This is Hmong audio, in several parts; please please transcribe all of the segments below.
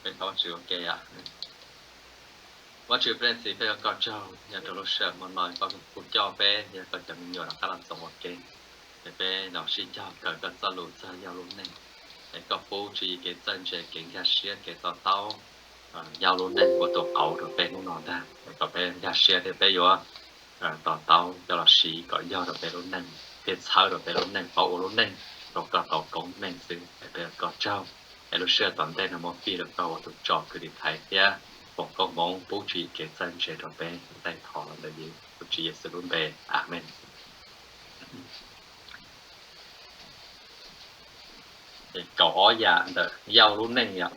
Peb thov Vajtswv ua ke os. Vajtswv Leej Txiv, peb ua koj tsaug yog rau lub sij hawm hmo no koj kuj coj peb yog koj cov me nyuam rov qab los txog ua ke, es peb los sib cog kawm koj txoj lus txog yog lub neej, es koj pub tswv yim kev txawj ntse, kev nkag siab, kev to taub yog lub neej ua tus qauv rau peb hnub no ntag. Es kom peb nkag siab thiab peb yuav to taub coj los siv kom yog rau peb lub neej thiab txhawb rau peb lub neej paub ua lub neej rau koj tau koob meej xwb. Es peb ua koj tsaug, es lub sij hawm tom ntej no muab pib rau koj ua tus tsom kwv tiv thaiv thiab foom koob hmoov pub tswv yim kev txawj ntse rau peb. Tej thov los ntawm Yexus, tus Tswv Yexus lub npe, Amees. Kaum ob yam ntawm Yauj lub neej yom.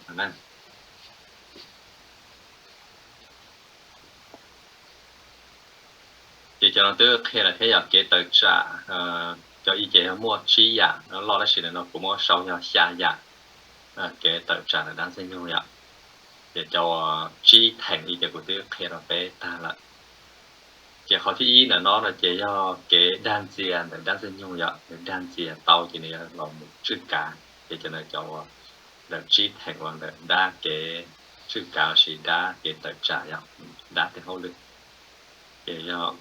Ces cov no twb qhia lawm thiab yog kev tawm tsam, cov ib ces yog muaj tsib yam loj, tab sis ntawm no kuv muab sau yog xya yam kev tawm tsam ntawm dab ntxwg nyoog yom. Ces cov tsib theem ib ces kuv twb qhia rau peb tag lawm. Ces qhov thib ib ntawm no no ces yog kev dag ntxias ntawm dab ntxwg nyoog yom, dag ntxias tau ces nws yuav los mus tswj kav. Ces cov no cov uas ntawm tsib theem uas ntawm dab kev tswj kav los sis dab kev tawm tsam yom, dab tej hauj lwm. Ces yog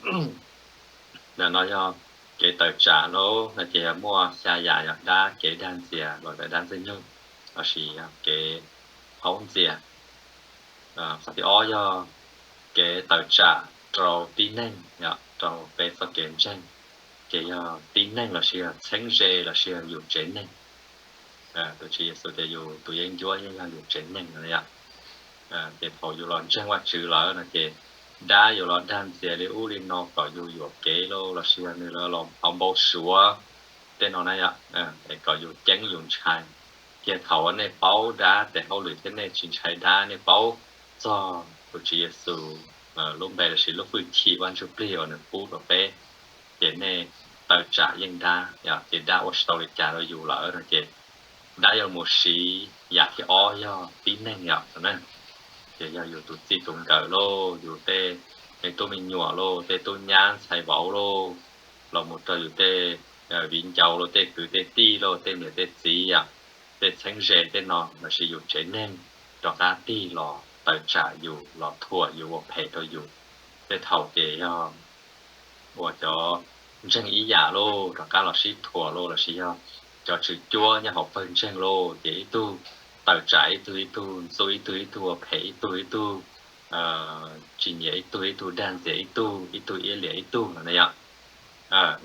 ntawm no yog kev tawm tsam lauj no ces yog muaj xya yam yog dab kev dag ntxias los ntawm dab ntxwg nyoog los sis yog kev haub ntxias. Qhov thib ob yog kev tawm tsam rau tib neeg, rau peb txoj kev ntseeg, ces yog tib neeg los sis yog txheeb ze los sis yog yus tsev neeg. Tus Tswv Yexus tias yus tus yeeb ncuab yeej yog yus tsev neeg no yom. Ces thaum yus los ntseeg Vajtswv lawm no ces dab yuav los dag ntxias li ub li no kom yus yuam kev lauj los sis yog nws los hauv npau suav tej no na yom, es kom yus ceeb yus ntshai. Ces thaum uas nej paub dab tes hauj lwm thiab nej tsis ntshai dab, nej paub txog tus Tswv Yexus lub npe los sis lub hwj chim Vaj Ntsuj Plig uas nws pub rau peb, ces nej tawm tsam yeej dab, ces dab ua tsis tau li cas rau yus lawm no ces dab yuav mus siv yam thib ob yog tib neeg yom. Ces yog yus tus txij tus nkawm lauj, yus tej me tub me nyuam lauj, tej tub nyab ntxhais vauv lauj, los mus rau yus tej viv ncaus lauj, tej kwv tej tij lauj, tej niam tej txiv yom, tej txheeb ze tej no los sis yus tsev neeg rov qab tig los tawm tsam yus los thuam yus ua phem rau yus. Tej thaum ces yog uas cov ntseeg ib yam lauj rov qab los sib thuam lauj los sis yog cov tswv cuab nyob hauv pawg ntseeg lauj ces ib tug tawm tsam ib tug, ib tug ntxub ib tug, ib tug ua phem ib tug, ib tug tsis nyiam ib tug, ib tug dag ntxias ib tug, ib tug iab liam ib tug no na yom.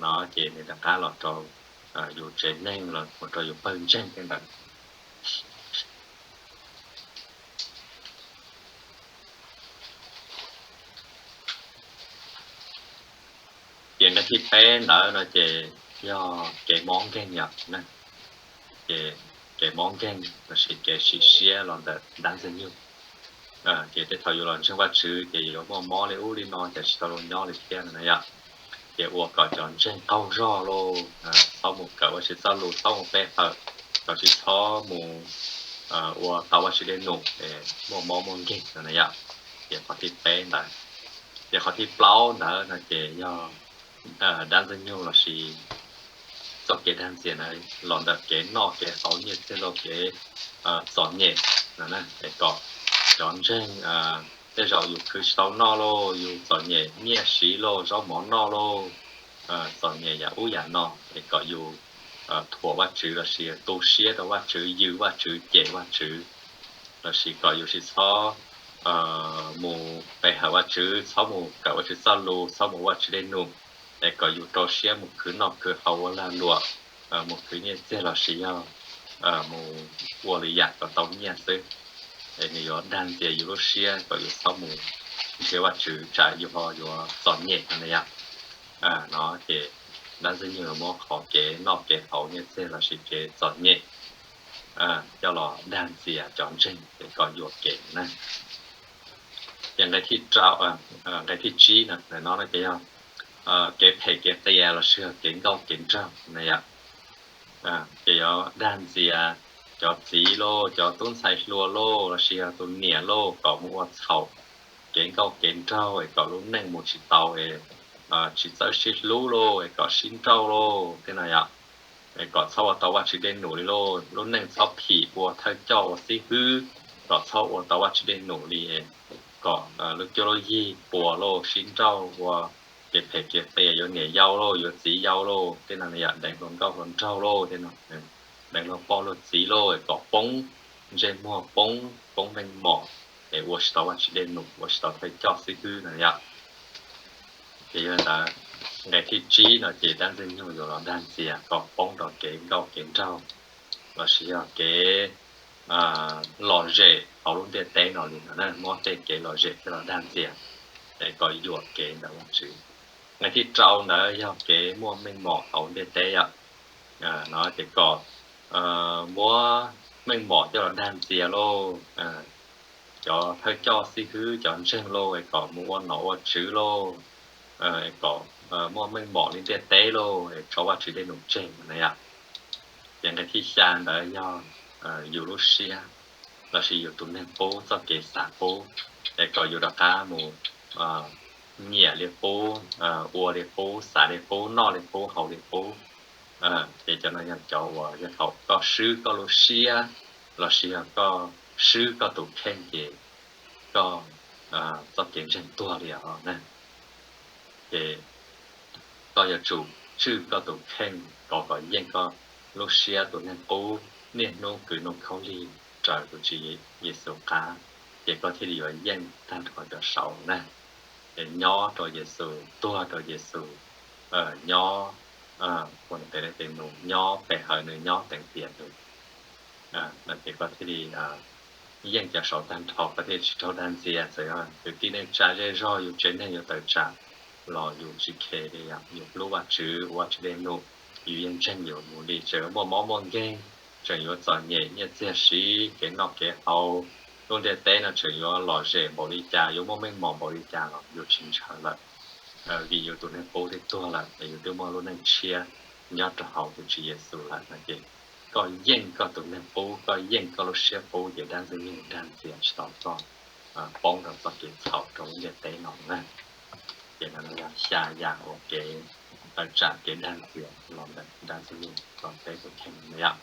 No ces nws rov qab los rau yus tsev neeg los mus rau yus pawg ntseeg tej ntawd. Ces nqe thib peb ntawd no ces yog kev mob nkeeg yom. Ces kev mob nkeeg los sis kev sim siab los ntawm dab ntxwg nyoog. Ces tej thaum yus los ntseeg Vajtswv ces yuav muaj mob li ub li no ces tsis tau zoo nyob li thiab no na yom. Ces ua kom cov ntseeg qaug zog lauj, txhob mus kawm Vajtswv txoj lus, txhob mus pe hawm, kom tsis txhob mus ua tau Vajtswv dej num es muaj mob muaj nkeeg no na yom. Ces qhov thib peb ntawd. Ces qhov thib plaub ntawd no ces yog dab ntxwg nyoog los sis txoj kev dag ntxias ntawd los ntawm kev noj kev haus nyiaj txiag lauj, kev txom nyem no na. Es kom cov ntseeg tej zaum yus khwv tsis tau noj lauj, yus txom nyem nyiaj siv lauj, zaub mov noj lauj, txom nyem yam ub yam no, es kom yus thuam Vajtswv los sis tu siab rau Vajtswv, yws Vajtswv, cem Vajtswv, los sis kom yus tsis txhob mus pe hawm Vajtswv, txhob mus kawm Vajtswv txoj lus, txhob mus ua Vajtswv dej num, es kom yus rau siab mus khwv noj khwv haus ua lag luam, mus khwv nyiaj txiag los sis yog mus ua lwm yam kom tau nyiaj xwb. Es nws yuav dag ntxias yus lub siab kom yus txhob mus nrhiav Vajtswv tsam yus ho yuav txom nyem no na yom. No ces dab ntxwg nyoog muab qhov kev noj kev haus nyiaj txiag los sis kev txom nyem coj los dag ntxias cov ntseeg es kom yuam kev na. Ces nqe thib tsib no, no ces yog kev phem kev qias los sis yog kev nkauj kev nraug na yom. Ces yuav dag ntxias cov txiv lauj, cov tub ntxhais hluas lauj, los sis yog tus niam lauj kom mus ua txhaum kev nkauj kev nraug es kom lub neej mus tsis tau es tsis txawj sib hlub lauj es kom sib nrauj lauj tej no yom. Es kom txhob ua tau Vajtswv dej num li lauj, lub neej txhob phim ua thawj coj ua xib hwb, kom txhob ua tau Vajtswv dej num li, kom lub cuab lub yig puas lauj, sib nrauj ua kev phem kev qias, yuav niam yau lauj, yuav txiv yau lauj, tej no yom, deev hluas nkauj hluas nraug lauj, tej no, deev luag poj luag txiv lauj, kom poob ntsej muag, poob, poob meej mom, es ua tsis tau Vajtswv dej num, ua tsis tau thawj coj xib hwb no yom. Ces yog li ntawd, nqe thib tsib no ces dab ntxwg nyoog yuav los dag ntxias kom poob rau kev nkauj kev nraug, lossis yog kev lom zem hauv lub ntiaj teb no li no na, muab tej kev lom zem coj los dag ntxias, es kom yuam kev ntawm Vajtswv. Nqe thib rau ntawd yog kev muaj meej mom hauv ntiaj teb yom. No ces kom muab meej mom coj los dag ntxias lauj, cov thawj coj xib hwb cov ntseeg lauj, es kom mus ua nom ua tswv lauj, es kom muaj meej mom li ntiaj teb lauj, es tso Vajtswv dej num tseg na yom. Ces nqe thib xya ntawd yog yus lub siab lossis yus tus neeg qub txoj kev xav qub, es kom yus rov qab mus nyiam li qub, ua li qub, xav li qub, noj li qub, haus li qub. Ces cov no yog cov uas yog thaum koj swb koj lub siab lossis yog koj swb koj tus kheej ces koj txoj kev ntseeg tuag li os na. Ces koj yuav tsum tswj koj tus kheej kom kom yeej koj lub siab tus neeg qub niaj hnub kwv Ntuj khaub lig raws tus Tswv Yexus qab, ces koj thiaj li yuav yeej tag nrho cov saud na. Ces nyob rau Yexus, tuag rau Yexus, nyob ua tes le tes nus, nyob pe hawm nws, nyob teev tiam nws, no ces koj thiaj li yeej cov saud tag nrho, koj thiaj tsis raug dag ntxias. Txawm yog kwv tij neej tsa zej zog, yus tsev neeg yuav tawm tsam los yus tsis khe li, yus hlub Vajtswv, ua Vajtswv dej num, yus yeej ntseeg yus mus li. Tseem yuav muaj mob muaj nkeeg, tseem yuav txom nyem nyiaj txiag siv, kev noj kev haus, lub ntiaj teb no tseem yuav lom zem npaum li cas, yuav muaj meej mom npaum li cas los yus tsis ntshaw lawm, vim yus tus neeg qub twb tuag lawm es yus twb muaj lub neej tshiab nyob rau hauv tus Tswv Yexus lawm no ces koj yeej koj tus neeg qub, koj yeej koj lub siab qub ces dab ntxwg nyoog dag ntxias tsis tau koj poob rau txoj kev txhaum rau lub ntiaj teb no na. Ces no yog xya yam uas kev tawm tsam kev dag ntxias los ntawm dab ntxwg nyoog rau peb tus kheej na yom.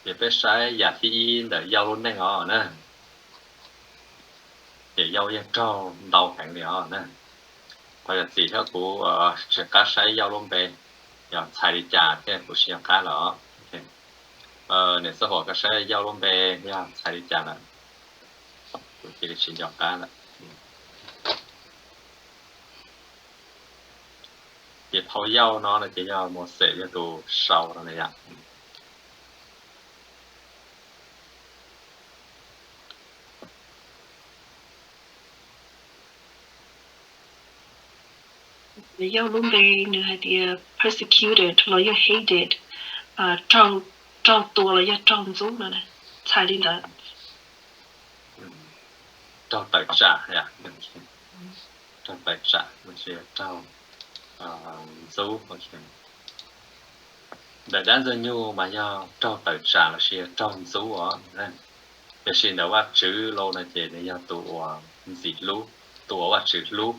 Ces peb saib yam thib ib ntawm Yauj lub neej os na. Ces Yauj yeej raug ntau heev li os na. Qhov yog txim thiab kuv tsis qab saib Yauj lub npe, yog txhais li cas thiab kuv tsis nco qab lawm os. Niam Xab Huam, koj saib Yauj lub npe yog txhais li cas lawm? Kuv cia li tsis nco qab lawm. Ces phau Yauj no no ces yog Mauxes yog tus sau no na yom. Yauj lub npe nws hais tias persecuted los yog hated, raug tua los yog raug ntxub no, txhais li ntawd. Raug tawm tsam, raug tawm tsam, raug ntxub. Ntawm dab ntxwg nyoog mas yog raug tawm tsam lossis yog raug ntxub os. Tiam sis ntawm Vajtswv los no ces nws yog tus uas ntxim hlub, tus uas Vajtswv hlub.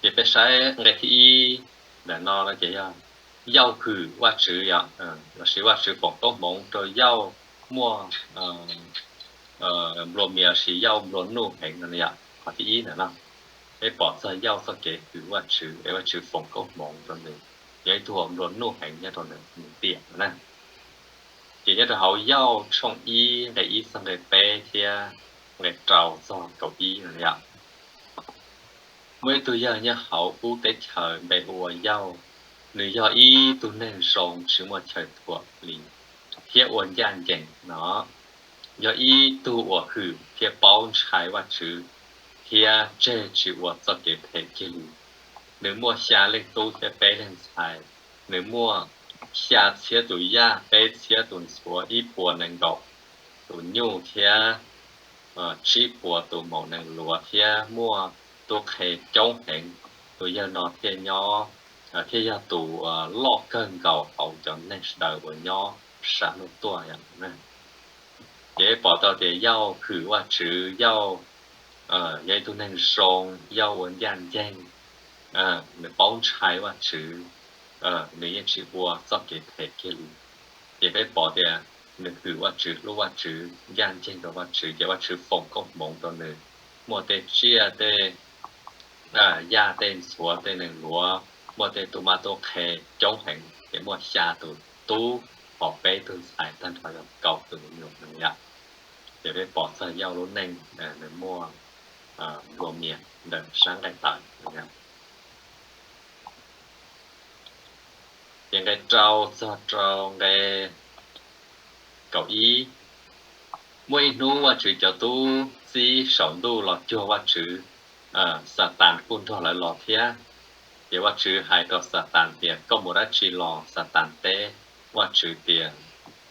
Ces peb saib nqe thib ib ntawm no no ces yog Yauj hwm Vajtswv yom, lossis Vajtswv foom koob hmoov rau Yauj muaj nplua mias lossis Yauj nplua nuj heev no yom. Qhov thib ib ntawm no, peb pom txog Yauj txoj kev hwm Vajtswv es Vajtswv foom koob hmoov rau nws, yog ib tug uas nplua nuj heev nyob rau nws tiam no na. Ces nyob rau hauv Yauj tshooj ib nqe ib txog nqe peb thiab nqe rau txog kaum ib no yom. Muaj ib tug yawg nyob hauv ub teb chaws npe hu ua Yauj, nws yog ib tug neeg zoo tsis muaj chaw thuam li thiab ua ncaj ncees no, yog ib tug uas hwm thiab paub ntshai Vajtswv thiab tseg tsis ua txoj kev phem kiag li. Nws muaj xya leej tub thiab peb leeg ntxhais. Nws muaj xya txhiab tus yaj, peb txhiab tus ntxhuav, ib puas nees nkaum tus nyuj thiab tsib puas tus maum nees luav thiab muaj tub qhe coob heev. Tus yawg no thiaj nyob, thiaj yog tus loj kawg nkaus hauv cov neeg sawv daws uas nyob sab ntuj tuaj. Ces pom tau tias Yauj hwm Vajtswv, Yauj yog ib tug neeg zoo, Yauj ua ncaj ncees, nws paub ntshai Vajtswv, nws yeej tsis ua txoj kev phem kiag li. Ces peb pom tias nws hwm Vajtswv, hlub Vajtswv, ncaj ncees rau Vajtswv, ces Vajtswv foom koob hmoov rau nws. Muaj tej tsiaj tej yaj tej ntxhuav tej nees luav, muaj tej tub mab tub qhe coob heev, ces muaj xya tus tub, ho peb tug ntxhais, tag nrho yog kaum tus me nyuam no yom. Ces peb pom txog Yauj lub neej nws muaj nplua mias ntawm sab nqaij tawv no yom. Ces nqe rau txog rau nqe kaum ib, muaj ib hnub Vajtswv cov tub txib saum ntuj los cuag Vajtswv, Xatas kuj nrog lawv los thiab. Ces Vajtswv hais rau Xatas tias, koj mus dab tsi los? Xatas teb Vajtswv tias,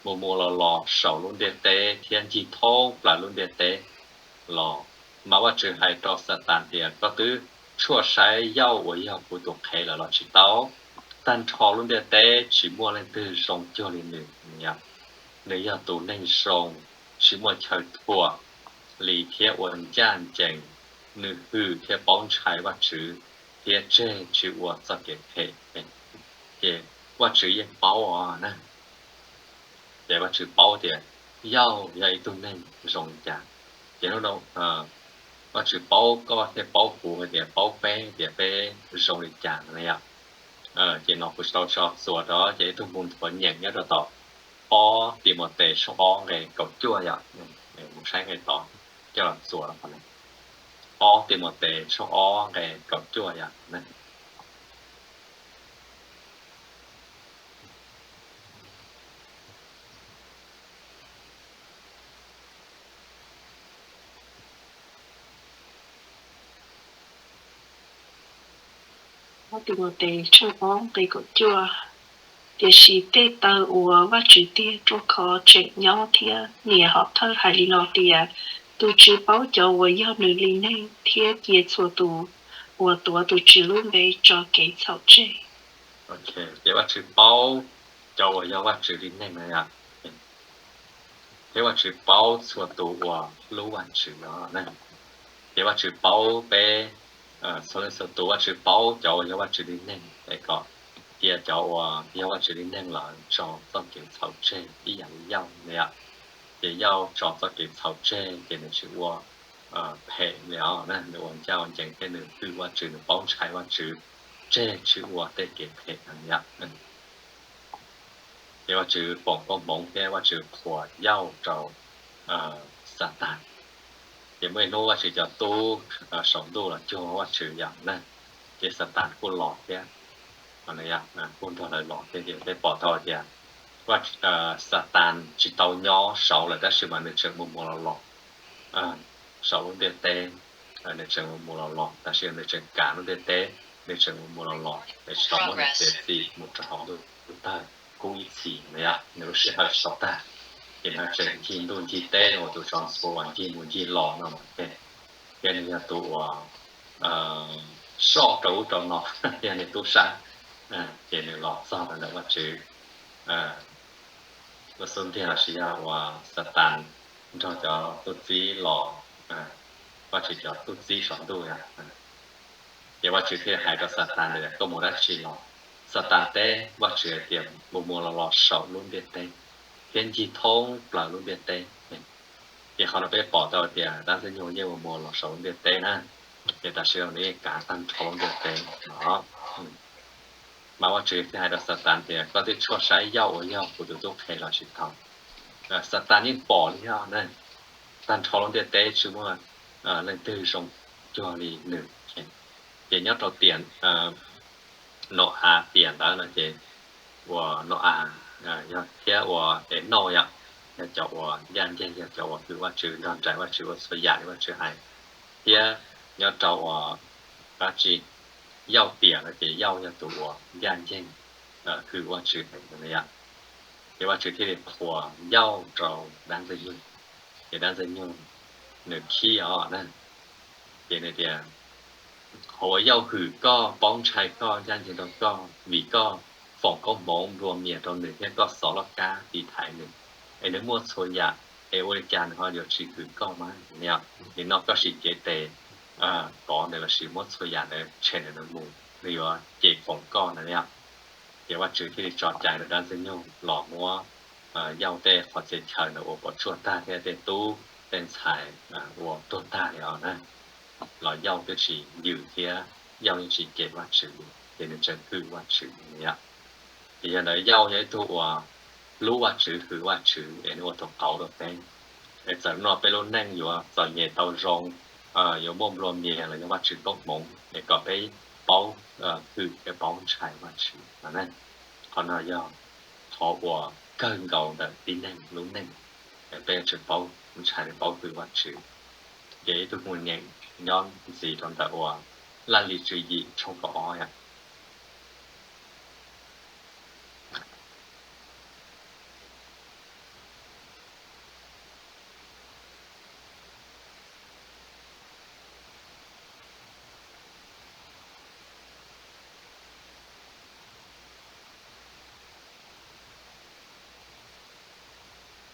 mus mus los los saum lub ntiaj teb thiab ncig thoob plaws lub ntiaj teb los. Mas Vajtswv hais rau Xatas tias, koj twb tshuaj saib Yauj uas yog kuv tus qhev lawm los tsis tau? Tag nrho lub ntiaj teb tsis muaj leej twg zoo cuag li nws. Nws yog tus neeg zoo, tsis muaj chaw thuam li thiab ua ncaj ncees. Nws hwm thiab paub ntshai Vajtswv thiab tseg tsis ua txoj kev phem. Ces Vajtswv yeej paub os na. Ces Vajtswv paub tias Yauj yog ib tug neeg zoo li cas. Ces hnub no Vajtswv paub koj thiab paub kuv hais tias paub peb tias peb zoo li cas no yom. Ces no kuv tsis tau tso txuas rau, ces ib tug mus nthuav nyeem nyob rau tom ob Timautes tshooj ob nqe kaum cuaj yom. Mus saib nqe tod coj los txuas rau qhov no. Ob Timautes tshooj ob nqe kaum cuaj yom. Ob Timautes tshooj ob nqe kaum cuaj. Tiam sis tej taw uas Vajtswv tiag ruaj khov tseem nyob thiab. Niam hom thawj hais li no tias, tus Tswv paub cov uas yog nws li neeg thiab cia txhua tus uas tuav tus Tswv lub npe tso kev txhaum tseg. Ces Vajtswv paub cov uas yog Vajtswv li neeg na yom. Thiab Vajtswv paub txhua tus uas hlub Vajtswv no. Ces Vajtswv paub peb txhua leej txhua tus, Vajtswv paub cov uas yog Vajtswv li neeg es kom cia cov uas yog Vajtswv li neeg lawm tso txoj kev txhaum tseg ib yam li Yauj na yom. Ces Yauj tso txoj kev txhaum tseg ces nws tsis ua phem li os na, nws ua ncaj ua ncees thiab nws hwm Vajtswv, nws paub ntshai Vajtswv, tseg tsis ua tej kev phem na yom. Ces Vajtswv foom koob hmoov thiab Vajtswv qhuas Yauj rau Xatas. Ces muaj ib hnub Vajtswv cov tub saum ntuj los cuag Vajtswv yom na, ces Xatas kuj los thiab, kuj nrog lawv los thiab. Ces peb pom tau tias Xatas tsis tau nyob saud lawm tab sis mas nws tseem mus mus los los saum lub ntiaj teb. Nws tseem mus mus los los tab sis nws tseem kav lub ntiaj teb, nws tseem mus mus los los es tsis tau muab nws txiav txim mus rau hauv ntuj tawg kub ib txhis na yom. Nws lub sij hawm tsis tau tag, ces nws tseem ncig ntuj ncig teb ua tus tsov ntxhuav uas ncig mus ncig los no ces, thiab nws yog tus uas soj rau ub rau no, yog nws tub sab, ces nws los txog rau ntawm Vajtswv lub xub ntiag lossis yog uas Xatas nrog cov tub txib los, Vajtswv cov tub txib saum ntuj yom. Ces Vajtswv thiaj hais rau Xatas tias, koj mus dab tsi los? Xatas teb Vajtswv hais tias, mus mus los los saum lub ntiaj teb thiab ncig thoob plaws lub ntiaj teb. Ces qhov no peb pom tau tias dab ntxwg nyoog yeej mus mus los saum lub ntiaj teb na, ces tam sim no nws yeej kav tag nrho lub ntiaj teb no. Mas Vajtswv thiaj hais rau Xatas tias, koj twb tshuaj saib Yauj uas yog kuv tus tub qhe los tsis tau? Xatas yeej pom li yog na, tag nrho lub ntiaj teb tsis muaj leej twg zoo cuag li nws. Ces nyob rau tiam Nau-as tiam ntawd no ces uas Nau-as yog thiab uas Enauj yom, yog cov uas ncaj ncees, yog cov uas hwm Vajtswv, nrog nraim Vajtswv ua txhua yam li Vajtswv hais. Thiab nyob rau uas dab tsi, Yauj tiam no ces Yauj yog tus uas ncaj ncees, hwm Vajtswv heev no yom. Ces Vajtswv thiaj li qhuas Yauj rau dab ntxwg nyoog, ces dab ntxwg nyoog nws khib os na. Ces nws tias, qhov uas Yauj hwm koj, paub ntshai koj, ncaj ncees rau koj, vim koj foom koob hmoov nplua mias rau nws thiab koj xov loj kab tiv thaiv nws, es nws muaj txhua yam, es ua li cas nws ho yuav tsis hwm koj mas? Nim no koj sim cev tes kov nws lossis muab txhua yam ntawd tshem nws, nws mus. nws yuav cem foom koj na yom. Ces Vajtswv thiaj li tso cai rau dab Ntxwg Nyoog los muab Yauj tej qhov txhia chaw ntawd ua puas tsuaj tag thiab tej tub tej ntxhais ua tuag tag li os na. Los Yauj twb tsis yws thiab Yauj yeej tsis cem Vajtswv, ces nws tseem hwm Vajtswv li yom. Ces yog ntawd Yauj yog ib tug uas hlub Vajtswv hwm Vajtswv es nws ua tus qauv rau peb. Es txawm no peb lub neej yuav txom nyem tau zoo, yuav muaj nplua mias los yog Vajtswv koob hmoov es kom peb paub hwm thiab paub ntshai Vajtswv no ne. Qhov no yog qhov uas kawg nkaus ntawm tib neeg lub neej, peb yuav tsum paub ntshai paub hwm Vajtswv. Ces ib tug mus nyeem nyob ntxiv rau ntawm uas Laj Lim tswv yim tshooj kaum ob yom.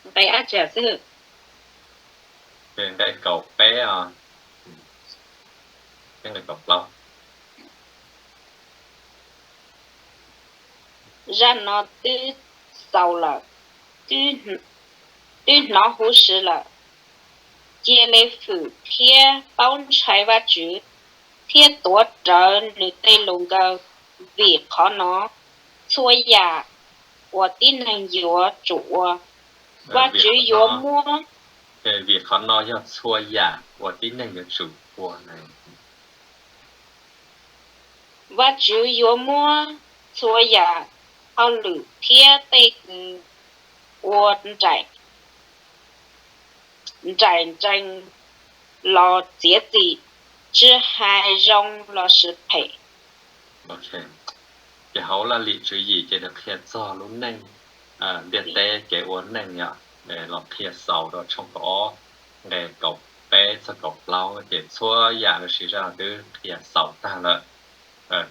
Nqe ab tsi xwb? Nqe kaum peb os, nqe kaum plaub. Zaj no twb xaus lawm, twb hnov huv si lawm. Cia li hwm thiab paub ntshai Vajtswv, thiab tuav rawv nws tej lus nkaws, vim qhov no txhua yam uas tib neeg yuav tsum ua, Vajtswv yuav muab. Vim qhov no yog txhua yam uas tib neeg yuav tsum ua. Vajtswv yuav muab txhua yam hauj lwm thiab tej kws ua nraim nrees los txiav txim, tsis hais zoo lossis phem. Ces hauv Laj Lim tswv yim ces nws qhia txog lub neej ntiaj teb kev ua neej yom, los qhia xaus rau tshooj kaum ob nqe kaum peb txog kaum plaub ces txhua yam lossis zaj no twb qhia xaus tag lawm,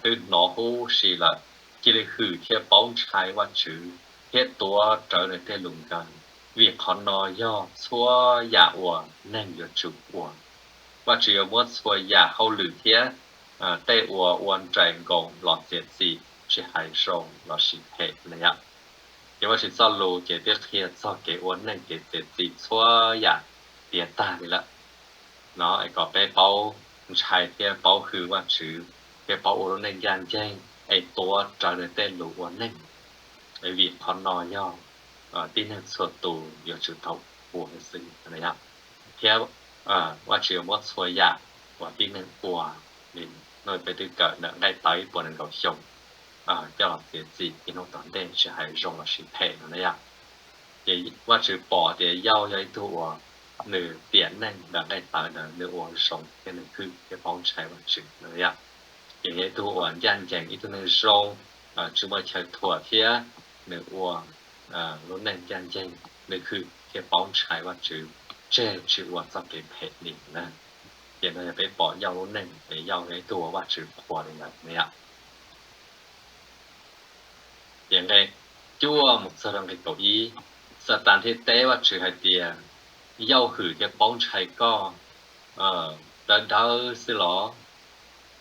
twb hnov huv si lawm. Cia li hwm thiab paub ntshai Vajtswv thiab tuav rawv nws tej lus nkaws, vim qhov no yog txhua yam uas neeg yuav tsum ua. Vajtswv yuav muab txhua yam hauj lwm thiab tej uas ua nraim nkoos los txiav txim, tsis hais zoo lossis phem na yom. Ces Vajtswv txoj lus ces twb qhia txog kev ua neej kev txiav txim txhua yam tiav tag li lawm no es kom peb paub ntshai thiab paub hwm Vajtswv thiab paub ua lub neej ncaj ncees es tuav rawv nws tej lus ua neej. Vim qhov no yog tib neeg txhua tus yuav tsum tau ua xwb thiab Vajtswv yuav muab txhua yam uas tib neeg ua li no peb twb kawm ntawm nqaij tawv ib puas nees nkaum xyoo coj los txiav txim ib hnub tom ntej tsis hais zoo lossis phem no na yom. Ces Vajtswv pom tias Yauj yog ib tug uas nws tiam neej ntawm nqaij tawv ntawd nws ua zoo thiab nws hwm thiab paub ntshai Vajtswv no yom. Ces yog ib tug uas ncaj ncees ib tug neeg zoo, tsis muaj chaw thuam thiab nws ua lub neej ncaj ncees, nws hwm thiab paub ntshai Vajtswv, tseg tsis ua txoj kev phem li na. Ces no yog peb pom Yauj lub neej es Yauj yog ib tug uas Vajtswv qhuas li ntawd na yom. Ces nqe cuaj mus txog rau nqe kaum ib, Xatas thiaj teb Vajtswv hais tias, Yauj hwm thiab paub ntshai koj dawb dawb xwb los?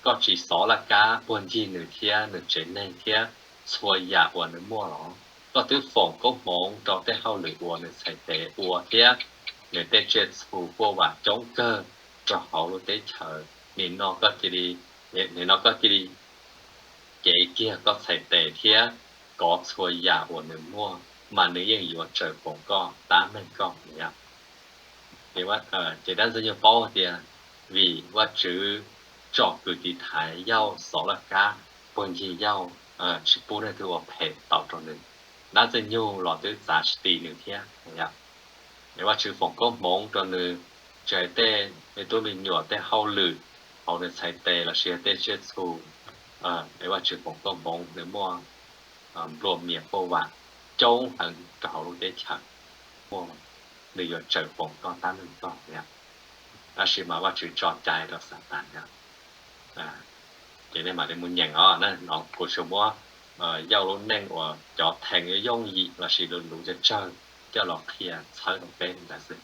Koj tsis xov laj kab puag ncig nws thiab nws tsev neeg thiab txhua yam uas nws muaj los? Koj twb foom koob hmoov rau tej hauj lwm uas nws txhais tes ua thiab nws tej tsiaj txhu quaj vam coob kawg rau hauv lub teb chaws. Nim no koj cia li, nim no koj cia li cev kiag koj txhais tes thiab kov txhua yam uas nws muaj, mas nws yeej yuav tsaws foom koj tab meeg koj na yom. Ces dab Ntxwg Nyoog paub tias vim Vajtswv tsom kwv tiv thaiv Yauj xov laj kab puag ncig Yauj, tsis pub leej twg ua phem tau rau nws, dab Ntxwg Nyoog los twb txav tsis ti nws thiab. Es Vajtswv foom koob hmoov rau nws, tsis hais tej me tub me nyuam tej hauj lwm hauv nws txhais tes lossis tej tsiaj txhu, es Vajtswv foom koob hmoov nws muaj nplua mias quaj vam coob heev rau hauv lub teb chaws, muaj, nws yuav tsaws foom koj tab meeg koj na. Tab sis mas Vajtswv tso cai rau Xatas na. Ces nej mam li mus nyeem os na, no kuv tsuas muab Yauj lub neej uas cov theem yooj yim lossis lus luv tsawg tsawg coj los qhia txhawb rau peb li ntawd xwb.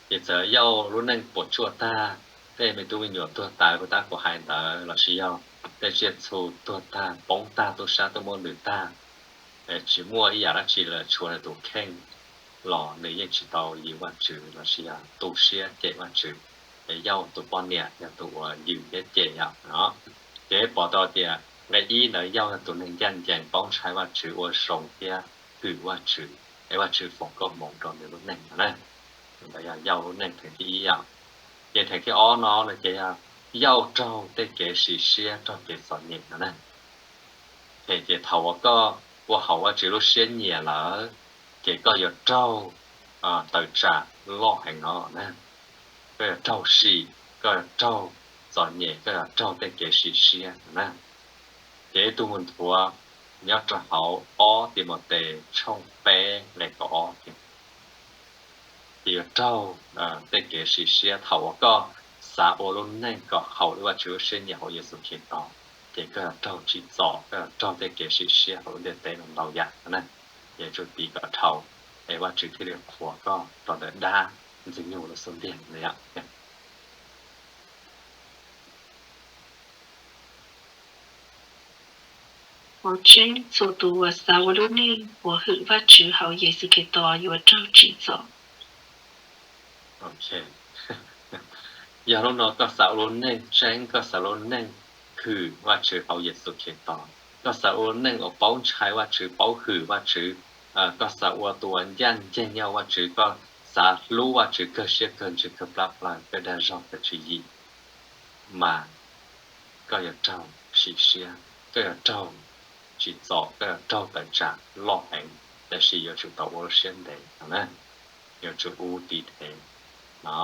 Ces txawm Yauj lub neej puas tsuaj tag, tej me tub me nyuam tuag tas puas tab kuv hais ntawd lossis yog tej tsiaj txhu tuag tag poob tag, tub sab tuaj muab lwm tag, tsis muaj ib yam dab tsi lawm, tshuav nws tus kheej los nws yeej tsis tau yws Vajtswv lossis yog tu siab cem Vajtswv. Es Yauj tus poj niam yog tus uas yws thiab cem yom no. Ces peb pom tau tias nqe ib ntawd Yauj yog tus neeg ncaj ncees paub ntshai Vajtswv ua zoo thiab hwm Vajtswv, es Vajtswv foom koob hmoov rau nws lub neej no na. Ntawd yog Yauj lub neej theem thib ib yom. Ces theem thib ob no no ces yog Yauj raug tej kev sim siab raug kev txom nyem no na. Ces thaum uas koj ua haum Vajtswv lub siab nyiam lawm, ces koj yuav raug tawm tsam loj heev no na. Koj yuav raug sim, koj yuav raug txom nyem, koj yuav raug tej kev sim siab no na. Ces ib tug mus nthuav nyob rau hauv ob Timautes tshooj peb nqe kaum ob tias, ces yuav raug tej kev sim siab thaum uas koj xav ua lub neej kom haum li Vajtswv lub siab nyiam hauv Yexus Khetos, ces koj yuav raug tsim txom, koj yuav raug tej kev sim siab hauv lub ntiaj teb no ntau yam no na. Ces yuav tsum tiv kom dhau, es Vajtswv thiaj li qhuas koj rau ntawm dab Ntxwg Nyoog lub xub ntiag no yom. Qhov tseeb, txhua tus uas xav ua lub neej uas hwm Vajtswv hauv Yexus Khetos yuav raug tsim txom. Yog hnub no koj xav ua lub neej tseeb, koj xav ua lub neej hwm Vajtswv hauv Yexus Khetos, koj xav ua lub neej uas paub ntshai Vajtswv, paub hwm Vajtswv, koj xav ua tus uas ncaj ncees nyob hauv Vajtswv, koj xav hlub Vajtswv kawg siab kawg ntsws kawg plab plaws, kawg dag zog kawg tswv yim, mas koj yuav raug sim siab, koj yuav raug tsim txom, koj yuav raug tawm tsam loj heev, tab sis yuav tsum tau ua lub siab ntev no na, yuav tsum ua tiv thaiv no,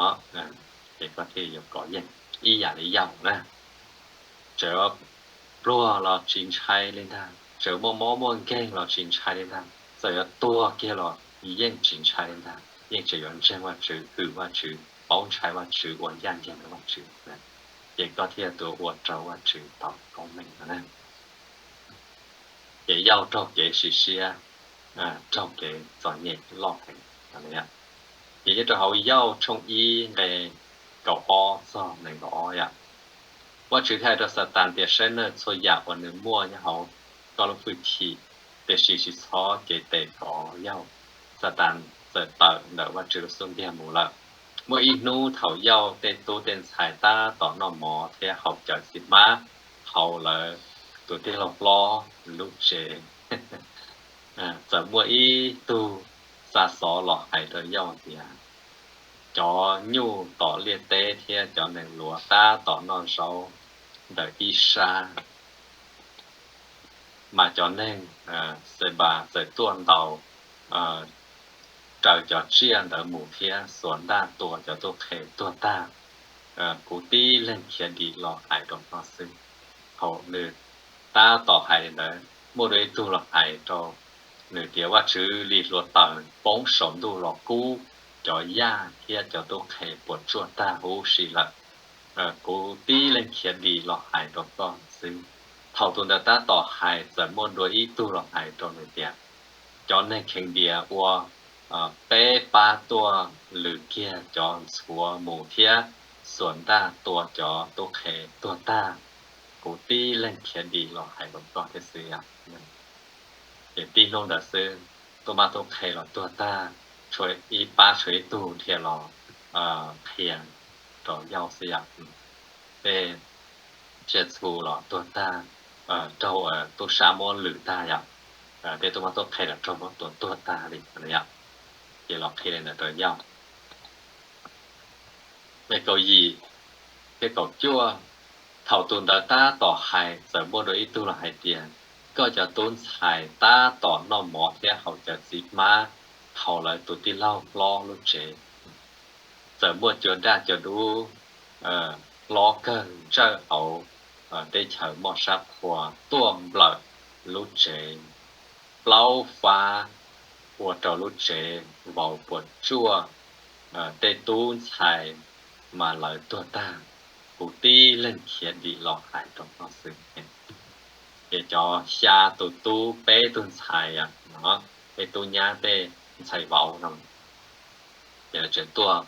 ces koj thiaj yuav kov yeej ib yam li Yauj na. Txawm pluag los tsis ntshai li ntag, txawm muaj mob muaj nkeeg los tsis ntshai li ntag, txawm yuav tuag kiag los yeej tsis ntshai li ntag, yeej tseem yuav ntseeg Vajtswv, hwm Vajtswv, paub ntshai Vajtswv, ua ncaj ncees rau Vajtswv, ces koj thiaj yuav ua rau Vajtswv tau koob meej no na. Ces Yauj raug kev sim siab, raug kev txom nyem loj heev. Ces nyob rau hauv Yauj tshooj ib nqe kaum ob txog nees nkaum ob yom, Vajtswv thiaj hais rau Xatas tias, saib nawb, txhua yam uas nws muaj nyob hauv koj lub hwj chim, tiam sis tsis txhob cev tes kov Yauj. Xatas txawm tawm ntawm Vajtswv lub xub ntiag mus lawm. Muaj ib hnub thaum Yauj tej tub tej ntxhais tab tom noj mov thiab haus cawv txiv hmab hauv lawv tus tij laug hlob lub tsev, txawm muaj ib tug xa xov los hais rau Yauj tias, cov nyuj tom liaj teb thiab cov nees luav tab tom noj zaub ntawm ib sab, mas cov neeg Xenpas txawm tuaj ntaus raws cov tsiaj ntawd mus thiab xuas ntaj tua cov tub qhe tuag tag. Kuv tib leeg khiav dim los hais rau koj xwb. Thaum nws tab tom hais li ntawd, muaj dua ib tug los hais rau nws tias, Vajtswv li hluav taws poob saum ntuj los kub cov yaj thiab cov tub qhe puas tsuaj tag huv si lawm. Kuv tib leeg khiav dim los hais rau koj xwb. Thaum tus ntawd tab tom hais, txawm muaj dua ib tug los hais rau nws tias, cov neeg Khees Dias ua peb pab tuaj lwm kiag cov ntxhuav mus thiab xuas ntaj tua cov tub qhe tuag tag. Kuv tib leeg khiav dim los hais rau koj thiab xwb. Ces tib hnub ntawd xwb, tub mab tub qhe los tuag tag, tshuav ib pab, tshuav ib tug dhia los qhia rau Yauj xwb yom. Tej tsiaj txhu los tuag tag, raug tub sab muab lwm tag yom. Tej tub mab tub qhe los raug muab tua tuag tag li yom. Ces los qhia li ntawd rau Yauj. Nqe kaum yim thiab kaum cuaj, thaum tus ntawd tab tom hais, txawm muaj dua ib tug los hais tias, koj cov tub ntxhais tab tom noj mov thiab haus cawv txiv hmab hauv lawv tus tij laug hlob lub tsev. Txawm muaj cua daj cua dub hlob kawg ntsawj hauv teb chaws Moj Sab Qhua tuaj nplawm lub tsev plaub fab, ua rau lub tsev vau puas tsuaj. Tej tub ntxhais mas lawv tuag tag. Kuv tib leeg khiav dim los hais rau koj xwb. Ces cov xya tus tub, peb tug ntxhais, tej tub nyab, tej ntxhais vauv no, ces lawv tseem tuaj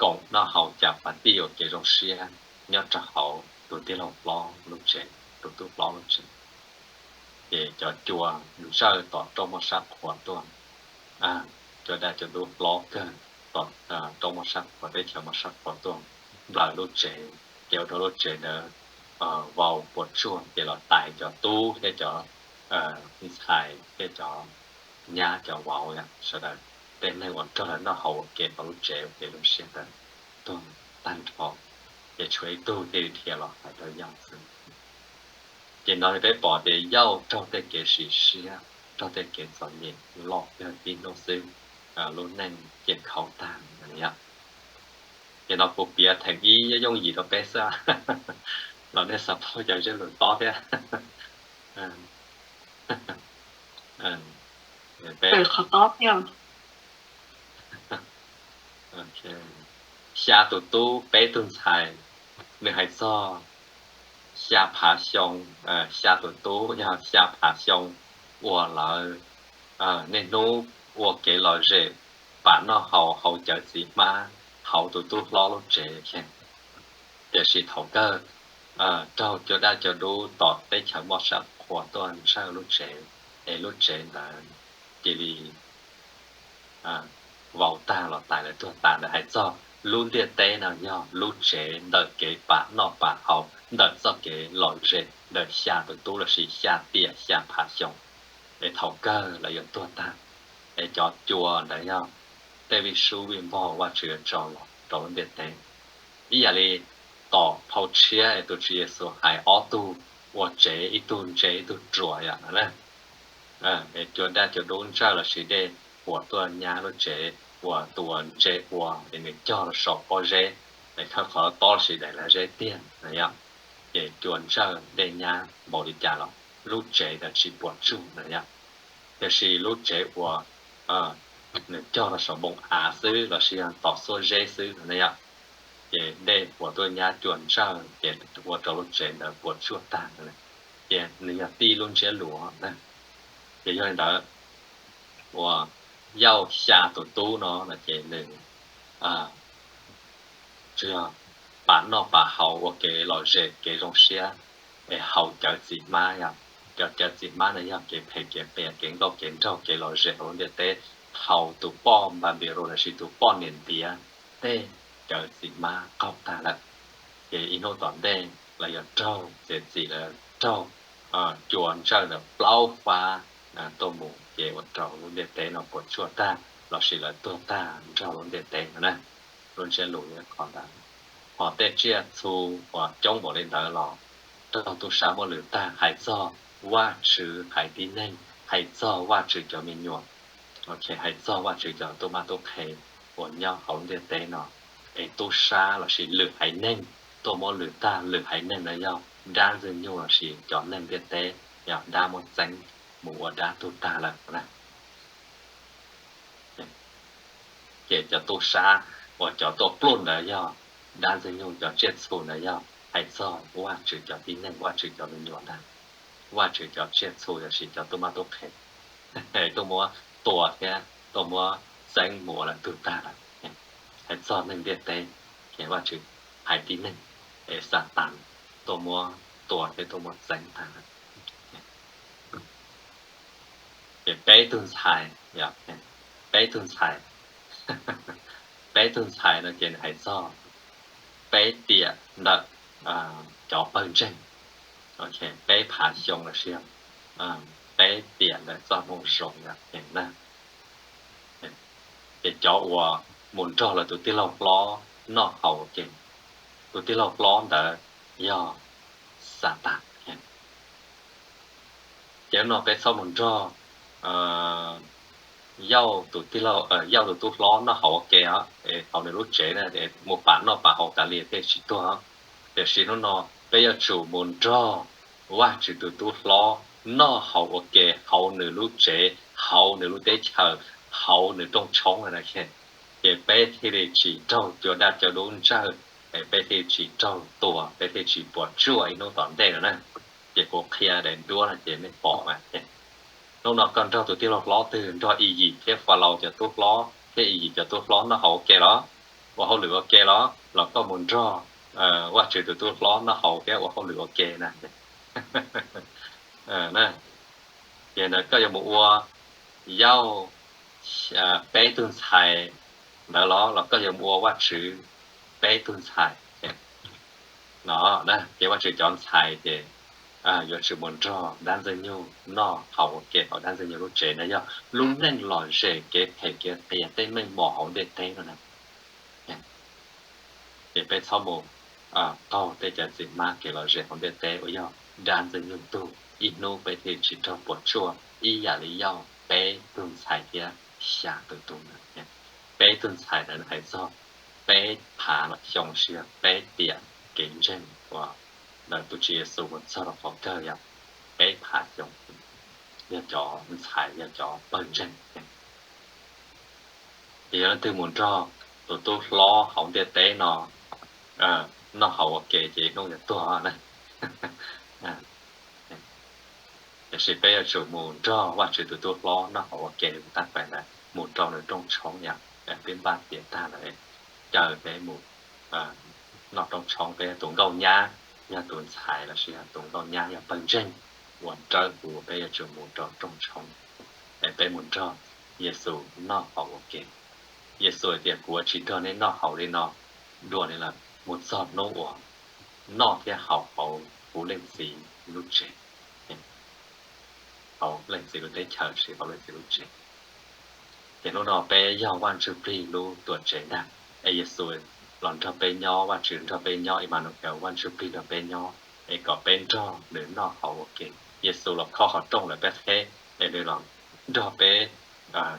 koom noj haus cas pas tij ua kev zoo siab nyob rau hauv tus tij laug hlob lub tsev. tus tub hlob lub tsev. Ces cov cua ntsawj tom roob muaj sab qhua tuaj, cua daj cua dub hlob kawg tom roob muaj sab qhua, teb chaws muaj sab qhua tuaj nplawm lub tsev, ces ua rau lub tsev ntawd vau puas tsuaj, ces los tais cov tub thiab cov ntxhais thiab cov nyab cov vauv, sawv daws tej neeg uas nrog lawv noj haus ua ke hauv lub tsev ua ke zoo siab ntawd tuag tag nrho, ces tshuav ib tug thiaj li dhia los hais rau Yauj xwb. Ces no peb pom tias Yauj raug tej kev sim siab, raug tej kev txom nyem loj yog ib hnub xwb, lub neej ciaj khaub tag li. Ces no kuv piav theem ib yooj yim rau peb xwb, los nej xav paub cov zaj lus tob thiab. Peb, xya tus tub peb tug ntxhais, nws hais txog xya phav xyoo, xya tus tub yog xya phav xyoo uas lawv niaj hnub ua kev lom zem pam noj haus hauv cawv txiv hmab hauv tus tub hlob lub tsev. Tiam sis thaum kawg raug cua daj cua dub tom teb chaws muaj sab qhua tuaj ntsawj lub tsev, es lub tsev ntawd cia li vau tag los tais lawv tuag tas. Ntawd hais txog lub ntiaj teb no yog lub tsev ntawm kev pam noj pam haus, ntawm txoj kev lom zem ntawm xya tus tub lossis xya tiam xya phav xyoo, es thaum kawg lawv yuav tuag tag. Es cov cua ntawd yog tej vij sub vij npog Vajtswv yuav tso los rau lub ntiaj teb. Ib yam li tom phau tshiab es tus Tswv Yexus hais ob tug ua tsev, ib tug ntse ib tug ruam yom. Es cua daj cua dub ntsawj lossis dej huam tuaj nyab lub tsev, uas tus uas ntse ua es nws cog rau saum pob zeb, es khawb qhov tob lossis daim lag zeb tiag no yom, ces cua ntsawj dej nyab npaum li cas los lub tsev ntawd tsis puas tsuaj no yom. Tiam sis lub tsev uas nws cog rau saum npoo av xwb lossis yog tom xuab zeb xwb no ne yom, ces dej huam tuaj nyab cua ntsawj ces ua rau lub tsev ntawd puas tsuaj tag. Ces nws yog tib lub ntsiab lus na. Ces yog li ntawd, uas Yauj xya tus tub no no ces nws tsuas yog pam noj pam haus ua kev lom zem kev zoo siab es haus cawv txiv hmab yom. Cov cawv txiv hmab no yog kev phem kev qias kev nkauj kev nraug kev lom zem hauv lub ntiaj teb thaum tus poj Npanpiloos lossis tus poj niam ntiav tej cawv txiv hmab qaug tag lawm. Ces ib hnub tom ntej lawv yuav raug txiav txim, lawv raug cua ntsawj ntawd plaub fab tuaj mus ces ua rau lub ntiaj teb no puas tsuaj tag lossis lawv tuag tag nrog lub ntiaj teb no na. Lub ntsiab lus qhov ntawd. Ho tej tsiaj txhu uas coob npaum li ntawd los raug tub sab muab lwm tag. Hais txog Vajtswv haiv tib neeg, hais txog Vajtswv cov me nyuam, hais txog Vajtswv cov tub mab tub qhe uas nyob hauv lub ntiaj teb no, es tub sab lossis lwm haiv neeg tuaj muab lwm tag. Lwm haiv neeg no yog dab ntxwg nyoog lossis cov neeg ntiaj teb, yog dab muab txeeb mus ua dab tuag tag lawm na. Ces cov tub sab uas cov tuaj pluj ntawd yog dab ntxwg nyoog, cov tsiaj txhu ntawd yog hais txog Vajtswv cov tib neeg, Vajtswv cov me nyuam ntag, Vajtswv cov tsiaj txhu lossis cov tub mab tub qhe tuaj muab tua thiab tuaj muab txeeb mus ua lawm tug tag lawm. Hais txog neeg ntiaj teb, ces Vajtswv haiv tib neeg es Xatas tuaj muab tua thiab tuaj muab txeeb tag lawm. Ces peb tug ntxhais, peb tug ntxhais, peb tug ntxhais no ces nws hais txog peb tiam ntawm cov pawg ntseeg, peb phav xyoo los sis peb tiam ntawm txoj moo zoo na. Ces cov uas mus nrog lawv tus tij laug hlob noj haus ua ke, tus tij laug hlob ntawd yog Xatas. Ces no peb txhob mus nrog Yauj tus tij laug, Yauj tus tub hlob noj haus ua ke os, hauv nws lub tsev na, mus pam noj pam haus tas li thiaj tsis tuag. Tiam sis hnub no peb yuav tsum mus nrog Vajtswv tus tub hlob noj haus ua ke hauv nws lub tsev, hauv nws lub teb chaws, hauv nws rooj tshoob na. Ces peb thiaj li tsis raug cua daj cua dub ntsawj, peb thiaj tsis raug tua, peb thiaj tsis puas tsuaj ib hnub tom ntej no na. Ces kuv qhia daim duab no ces nej pom mas, hnub no koj nrog tus tij laug hlob twg, nrog Iyim thiab Falaus cov tub hlob thiab Iyim cov tub hlob noj haus ua ke los, ua hauj lwm ua ke los, los koj mus nrog Vajtswv tus tub hlob noj haus thiab ua hauj lwm ua ke na. Ces ntawd koj yuav mus ua Yauj peb tug ntxhais ntawd los los koj yuav mus ua Vajtswv peb tug ntxhais no. Ces Vajtswv cov ntxhais ces yuav tsum mus nrog dab Ntxwg Nyoog noj haus ua ke hauv dab Ntxwg Nyoog lub tsev na. Yog lub neej lom zem kev phem kev qias tej meej mom hauv ntiaj teb no na. Ces peb txhob mus qaug tej cov txiv hmab kev lom zem hauv ntiaj teb uas yog dab Ntxwg Nyoog tug, ib hnub peb thiaj tsis raug puas tsuaj ib yam li Yauj peb tug ntxhais thiab xya tus tub ntawd. Peb tug ntxhais ntawd hais txog peb phav los xyoo, tsis yog peb tiam kev ntseeg uas ntawm tus Tswv Yexus mus txog rau qhov kawg yog peb phav xyoo, yog cov ntxhais yog cov pawg ntseeg. Ces yog leej twg mus nrog tus tub hlob hauv ntiaj teb no noj haus ua ke ces hnub yuav tuag na. Tiam sis peb yuav tsum mus nrog Vajtswv tus tub hlob noj haus ua ke tab pem ntawd mus rau nws rooj tshoob yom, peb npaj tiav tag lawm, caw peb mus noj rooj tshoob. Peb yog tus nkauj nyab, yog tus ntxhais lossis yog tus nkauj nyab yog pawg ntseeg uas rawv huv, peb yuav tsum mus rau rooj tshoob es peb mus nrog Yexus noj haus ua ke. Yexus hais tias kuv tsis nrog nej noj haus li no dua li lawm mus txog hnub uas noj thiab haus hauv kuv Leej Txiv lub tsev, hauv Leej Txiv lub teb chaws, hauv Leej Txiv lub tsev. Ces hnub no peb yog Vaj Ntsuj Plig lub tuam tsev ntag, es Yexus los nrog peb nyob, Vajtswv nrog peb nyob, Imanuees, Vaj Ntsuj Plig nrog peb nyob, es kom peb nrog nws noj haus ua ke. Yexus los khob qhov rooj lawm peb qheb, es nws los nrog peb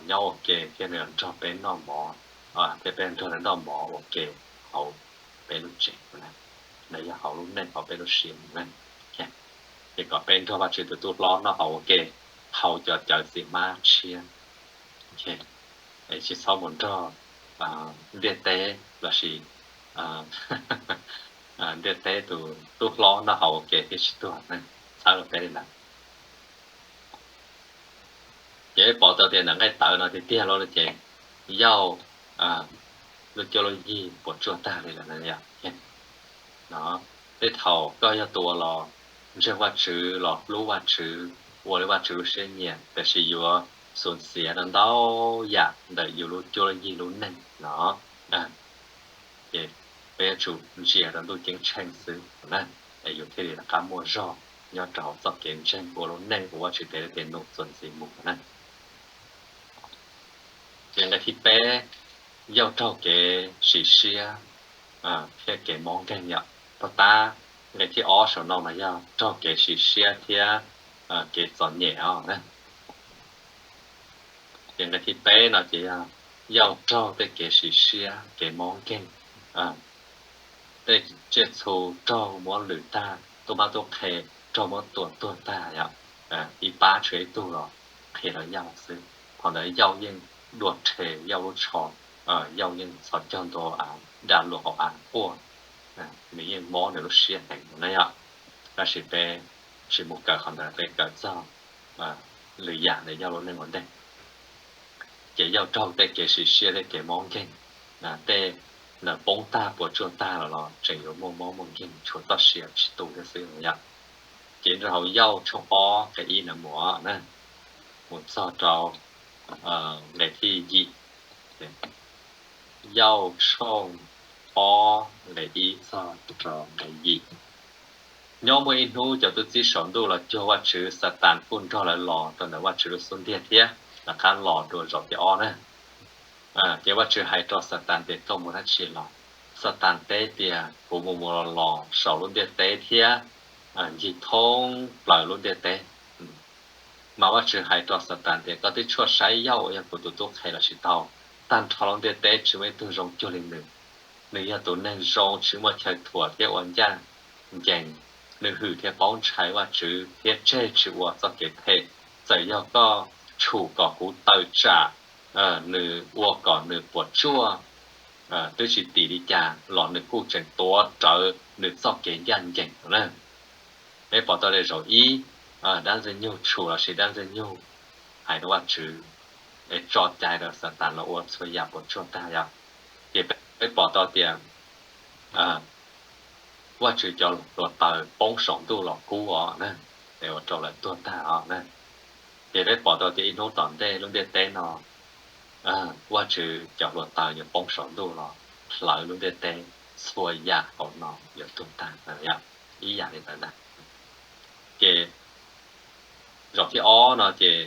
nyob ua ke thiab nws los nrog peb noj mov, thiab peb nrog nws noj mov ua ke hauv peb lub tsev na. Nws yog hauv lub neej hauv peb lub siab na. Ces kom peb nrog Vajtswv tus tub hlob noj haus ua ke, haus cov cawv txiv hmab tshiab, tsis txhob mus nrog ntiaj teb lossis ntiaj teb tus tub hlob noj haus ua ke thiaj tsis tuag na. Txhawb rau peb li ntawd. Ces peb pom tau tias ntawm nqaij tawv no tiag tiag los ces Yauj lub cuab lub yig puas tsuaj tag li lawm no. Tej thaum koj yog tus uas los ntseeg Vajtswv, los hlub Vajtswv, ua li Vajtswv lub siab nyiam, tiam sis yuav xub xiav rau ntau yam ntawm yus lub cuab lub yig lub neej no, ces peb yuav tsum ntsia rau ntuj ceeb tsheej xwb na, es yus thiaj li rov qab muaj zog nyob rau hauv txoj kev ntseeg ua lub neej ua Vajtswv tes li tes num txuas ntxiv mus na. Ces nqe thib peb, Yauj raug kev sim siab thiab kev mob nkeeg yom. Puag ta nqe thib ob saum no mas yog raug kev sim siab thiab kev txom nyem os na. Ces nqe thib peb no ces yog Yauj raug tej kev sim siab kev mob nkeeg, tej tsiaj txhu raug muab lwm tag, tub mab tub qhe raug muab tua tuag tag yom, ib pab tshuav ib tug los qhia rau Yauj xwb. Thaum ntawd Yauj yeej dua rhe Yauj lub tsho, Yauj yeej txhos caug ntua av, daj luas hauv av quaj, nws yeej mob nws lub siab heev na yom. Tab sis peb tsis mus kawm qhov ntawd, peb kawm txog lwm yam ntawm Yauj lub neej ua ntej. Ces Yauj raug tej kev sim siab thiab kev mob nkeeg, tej ntawd poob tag puas tsuaj tag los los tseem yuav muaj mob muaj nkeeg tshuav txoj sia tsis tu thiab xwb yom. Ces nrog hauv Yauj tshooj ob nqe ib ntawd mus na, mus txog rau nqe thib yim. Yauj tshooj ob nqe ib txog rau nqe yim. Nyob muaj ib hnub cov tub txib saum ntuj los cuag Vajtswv, Xatas kuj nrog lawv los rau ntawm Vajtswv lub xub ntiag thiab, lawv qab los dua zaum thib ob na. Ces Vajtswv hais rau Xatas tias koj mus dab tsi los? Xatas teb tias kuv mus mus los los saum lub ntiaj teb thiab ncig thoob plaws lub ntiaj teb. Mas Vajtswv hais rau Xatas tias koj twb tshuaj saib Yauj uas yog kuv tus tub qhe los tsis tau? Tag nrho lub ntiaj teb tsis muaj ib tug zoo cuag li nws. Nws yog tus neeg zoo tsis muaj chaw thuam thiab ua ncaj ncees. Nws hwm thiab paub ntshai Vajtswv thiab tseg tsis ua txoj kev phem. Txawm yog koj tshum kom kuv tawm tsam nws ua kom nws puas tsuaj twb tsis tim li cas los nws kuj tseem tuav rawv nws txoj kev ncaj ncees no na. Peb pom tau tias zaum ib, dab Ntxwg Nyoog tshum lossis dab Ntxwg Nyoog hais rau Vajtswv es tso cai rau Xatas los ua txhua yam puas tsuaj tag yom. Ces peb pom tau tias Vajtswv cov hluav taws poob saum ntuj los kub os na, es ua rau lawv tuag tag os na. Ces peb pom tau tias ib hnub tom ntej lub ntiaj teb no, Vajtswv cov hluav taws yuav poob saum ntuj los hlawv lub ntiaj teb, txhua yam hauv no yuav tuag tag, ib yam li ntawd ntag. Ces zaum thib ob no ces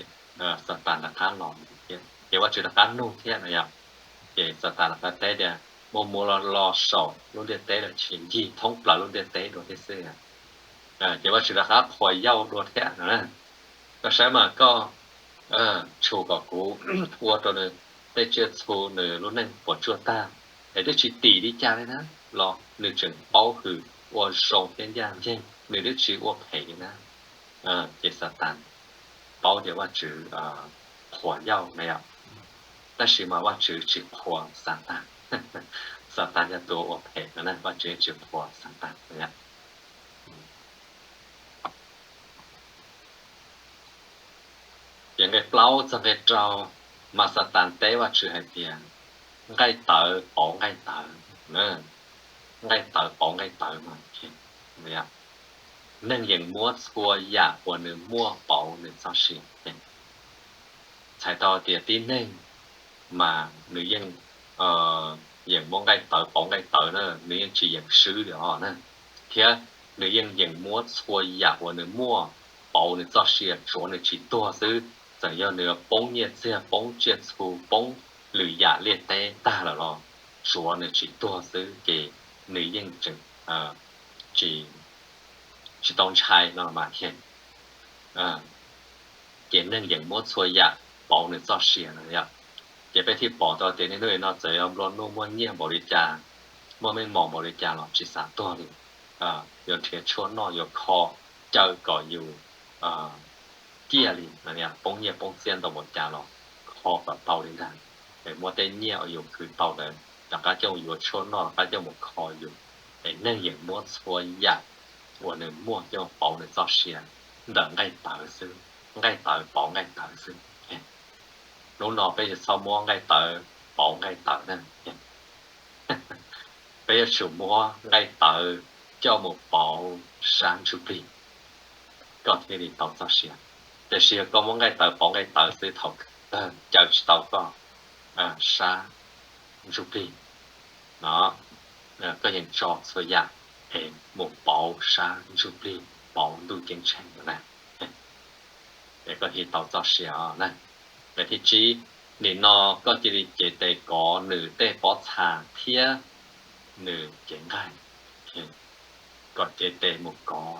Xatas rov qab los thiab, ces Vajtswv rov qab nug thiab no yom. Ces Xatas rov qab teb tias, mus mus los los saum lub ntiaj teb los sis ncig thoob plaws lub ntiaj teb dua thiab xwb. Ces Vajtswv rov qab qhuas Yauj dua thiab no, koj saib mas koj tshum kom kuv ua rau nws tej tsiaj txhu nws lub neej puas tsuaj tag, es twb tsis tim li cas li na, los nws tseem paub hwm, ua zoo thiab ncaj ncees, nws twb tsis ua phem li na. Ces Xatas paub tias Vajtswv qhuas Yauj na yom, tab sis mas Vajtswv tsis qhuas Xatas. Xatas yog tus ua phem no na, Vajtswv tsis qhuas Xatas na yom. Ces nqe plaub txog nqe rau mas Xatas teb Vajtswv hais tias, nqaij tawv pauv nqaij tawv, nqaij tawv pauv nqaij tawv mas, neeg yeej muab txhua yam uas nws muaj pauv nws txoj sia. Txhais tau tias tib neeg mas nws yeej yeem muab nqaij tawv pauv nqaij tawv na, nws yeej tsis yeem swb li os na, thiab nws yeej yeem muab txhua yam uas nws muaj pauv nws txoj sia tsuav nws tsis tuag xwb. Txawm yog nws poob nyiaj txiag, poob tsiaj txhu, poob lwm yam liaj teb tag lawm los tsuav nws tsis tuag xwb, ces nws yeej tseem tsis tau ntshai no mas thiaj. Ces neeg yeem muab txhua yam pauv nws txoj sia no yom. Ces peb thiaj pom tau tias niaj hnub no txawm yog nplua nuj muaj nyiaj npaum li cas, muaj meej mom npaum li cas los tsis xav tuag li. Yuav nrhiav tshuaj noj, yuav kho caw kom yus ciaj li, poob nyiaj poob txiaj ntau npaum cas los kho kom tau li ntag. Es muab tej nyiaj uas yus khwv tau ntawd rov qab coj yuav tshuaj noj, rov qab coj mus kho yus. Es neeg yeem muab txhua yam uas nws muaj coj pauv nws txoj sia ntawm nqaij tawv xwb, nqaij tawv pauv nqaij tawv xwb. Hnub no peb yuav txhob muab nqaij tawv pauv nqaij tawv na. Peb yuav tsum muab nqaij tawv coj mus pauv sab ntsuj plig, koj thiaj li tau txoj sia. Tiam sis yog koj muab nqaij tawv pauv nqaij tawv xwb, thaum kawg caw tsis tau koj sab ntsuj plig no, koj yeej tso txhua yam es mus pauv sab ntsuj plig, pauv ntuj ceeb tsheej no na, es koj thiaj tau txoj sia os na. Nqe thib tsib, nim no koj cia li cev tes kov nws tej pob txha thiab nws cev nqaij. Koj cev tes mus kov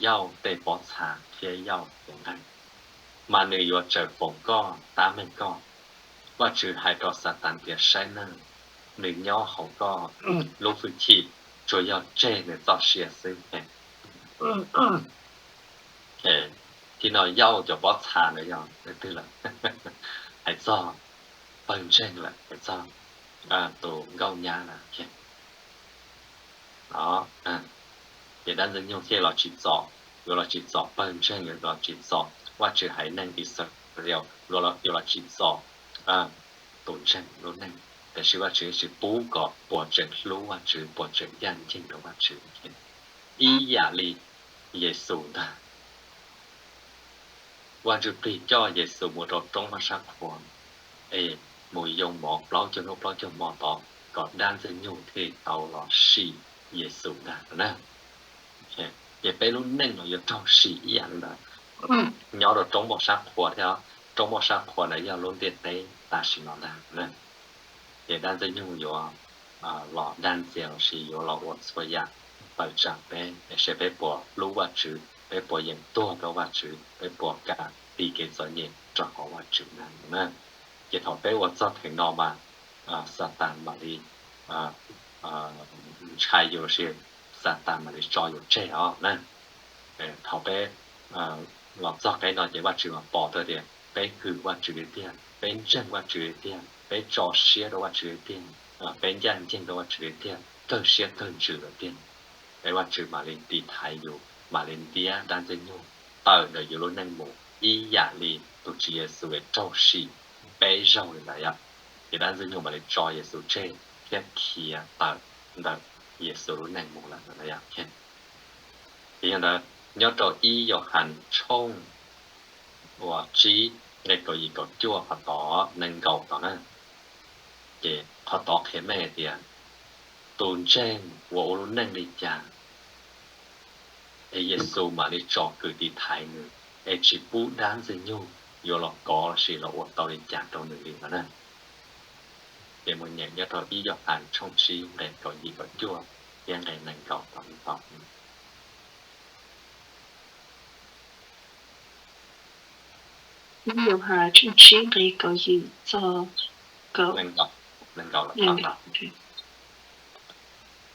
Yauj tej pob txha thiab Yauj cev nqaij, mas nws yuav tsawm foom koj tab meeg koj. Vajtswv hais rau Xatas tias, saib nawb, nws nyob hauv koj lub hwj chim, tsuas yog tseg nws txoj sia xwb. Thib no Yauj cov pob txha ntawd yog leej twg lawm? Hais txog pawg ntseeg lawm, hais txog tus nkauj nyab lawm. Ces dab ntxwg nyoog thiaj los tsim txom, yuav los tsim txom pawg ntseeg, yuav los tsim txom Vajtswv haiv neeg Israel, yuav los tsim txom tus ntseeg lub neej. Tiam sis Vajtswv tsis pub kom puas tseem hlub Vajtswv, puas tseem ncaj ncees rau Vajtswv. Ib yam li Yexus ntag, Vaj Ntsuj Plig coj Yexus mus rau roob Mab Sab Qhua, es mus yoo mov plaub caug hnub plaub caug hmo tod kom dab ntxwg nyoog thiaj tau los sim Yexus ntag na. Ces peb lub neej no yuav raug sim ib yam li ntawd, nyob rau roob Mab Sab Qhua thiab. Roob Mab Sab Qhua na yog lub ntiaj teb tam sim no ntag. Ces dab ntxwg nyoog yuav los dag ntxias lossis yuav los ua txhua yam tawm tsam peb, es seb peb puas hlub Vaj Tswv, peb puas yeem tuag rau Vaj Tswv, peb puas kam tiv kev txom nyem rau hauv Vaj Tswv ntag na. Ces thaum peb ua txog theem no mas Xatas mam li ntshai yus lossis Xatas mam li tso yus tseg os na. Thaum peb los txog qeb no ces Vaj Tswv mam pom tau tias peb hwm Vaj Tswv li tiag, peb ntseeg Vaj Tswv li tiag, peb tso siab rau Vaj Tswv li tiag, peb ncaj ncees rau Vaj Tswv li tiag, kawg siab kawg ntsws li tiag. Es Vaj Tswv mam li tiv thaiv yus, mam li ntiab dab ntxwg nyoog tawm ntawm yus lub neej mus ib yam li tus Tswv Yexus es raug sim peb zaug li ntawd yom. Ces dab ntxwg nyoog mam li tso Yexus tseg thiab khiav tawm ntawm Yexus lub neej mus lawm no. Yog li ntawd, nyob rau ib Yauhas tshooj uas tsib nqe kaum yim kaum cuaj qhov tod, nees nkaum tod na, ces qhov tod qhia meej hais tias tus ntseeg uas ua lub neej li cas es Yexus mam li tsom kwm tiv thaiv nws, es tsis pub dab ntxwg nyoog yuav los kov lossis los ua tau li cas rau nws li no na. Ces mus nyeem nyob rau ib Yauhas tshooj tsib nqe kaum yim kaum cuaj thiab nqe nees nkaum tod tod. Ib Yauhas tshooj tsib nqe kaum yim txog kaum. Nees nkaum, nees nkaum lawm.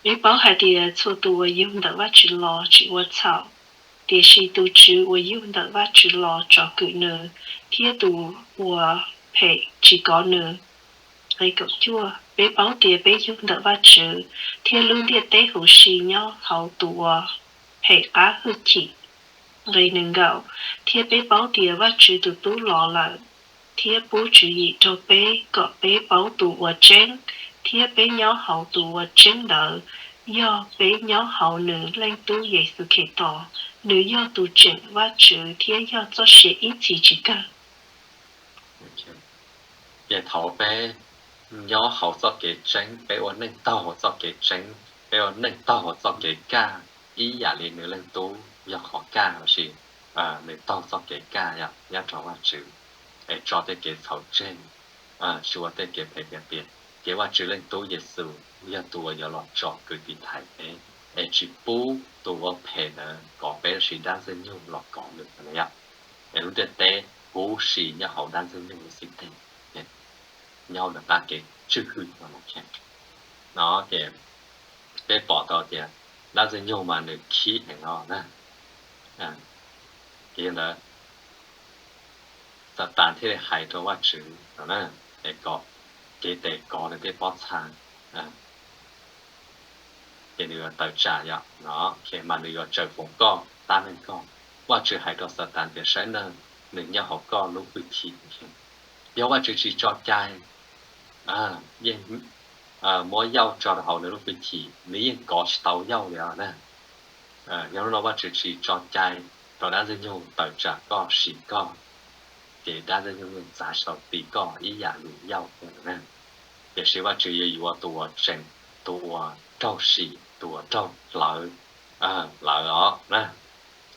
Peb paub hais tias txhua tus uas yug ntawm Vajtswv los tsis ua txhaum, tiam sis tus Tswv uas yug ntawm Vajtswv los tsom kwm nws, thiab tus uas phem tsis kov nws. Nqe kaum cuaj, peb paub tias peb yug ntawm Vajtswv, thiab lub ntiaj teb huv si nyob hauv tus uas phem qab hwj chim. Nqe nees nkaum, thiab peb paub tias Vajtswv tus Tub los lawm, thiab pub tswv yim rau peb kom peb paub tus uas tseeb, thiab peb nyob hauv tus uas tseeb ntawd, yog peb nyob hauv nws Leej Tub Yexus Khetos. Nws yog tus tseem Vajtswv thiab yog txoj sia ib txhis tsis kawg. Ces thaum peb nyob hauv txoj kev tseeb, peb ua neej taug hauv txoj kev tseeb, peb ua neej taug hauv txoj kev kaj, ib yam li nws Leej Tub yog qhov kaj lossis nws taug txoj kev kaj yom, nyob rau Vajtswv, es tso tej kev txhaum tseg, tsis ua tej kev phem tiag tiag, ces Vajtswv Leej Tub Yexus yog tus uas yuav los tsom kwm tiv thaiv peb, es tsis pub tus uas phem ntawd kov peb lossis dab ntxwg nyoog los kov nws no yom. Es lub ntiaj teb huv si nyob hauv dab ntxwg nyoog lub xib teg, nyob hauv nws qab kev tswj hwm no. No ces peb pom tau tias dab ntxwg nyoog mas nws khib heev no na. Yog li ntawd, Xatas thiaj li hais rau Vajtswv no na, es kom cev tes kov nws tej pob txha, ces nws yuav tawm tsam yom no, mas nws yuav tsaws foom koj, tab meeg koj. Vajtswv hais rau Xatas tias saib nawb, nws nyob hauv koj lub hwj chim. Yog Vajtswv tsis tso cai, yeej muab Yauj tso rau hauv nws lub hwj chim, nws yeej kov tsis tau Yauj li os na. Yog hnub no Vajtswv tsis tso cai rau dab ntxwg nyoog tawm tsam koj, sim koj, ces dab ntxwg nyoog yeej txav tsis tau ti koj ib yam li Yauj thiab na. Tiam sis Vajtswv yuav yuav tus uas tseem, tus uas raug sim, tus uas raug hlawv, hlawv os na,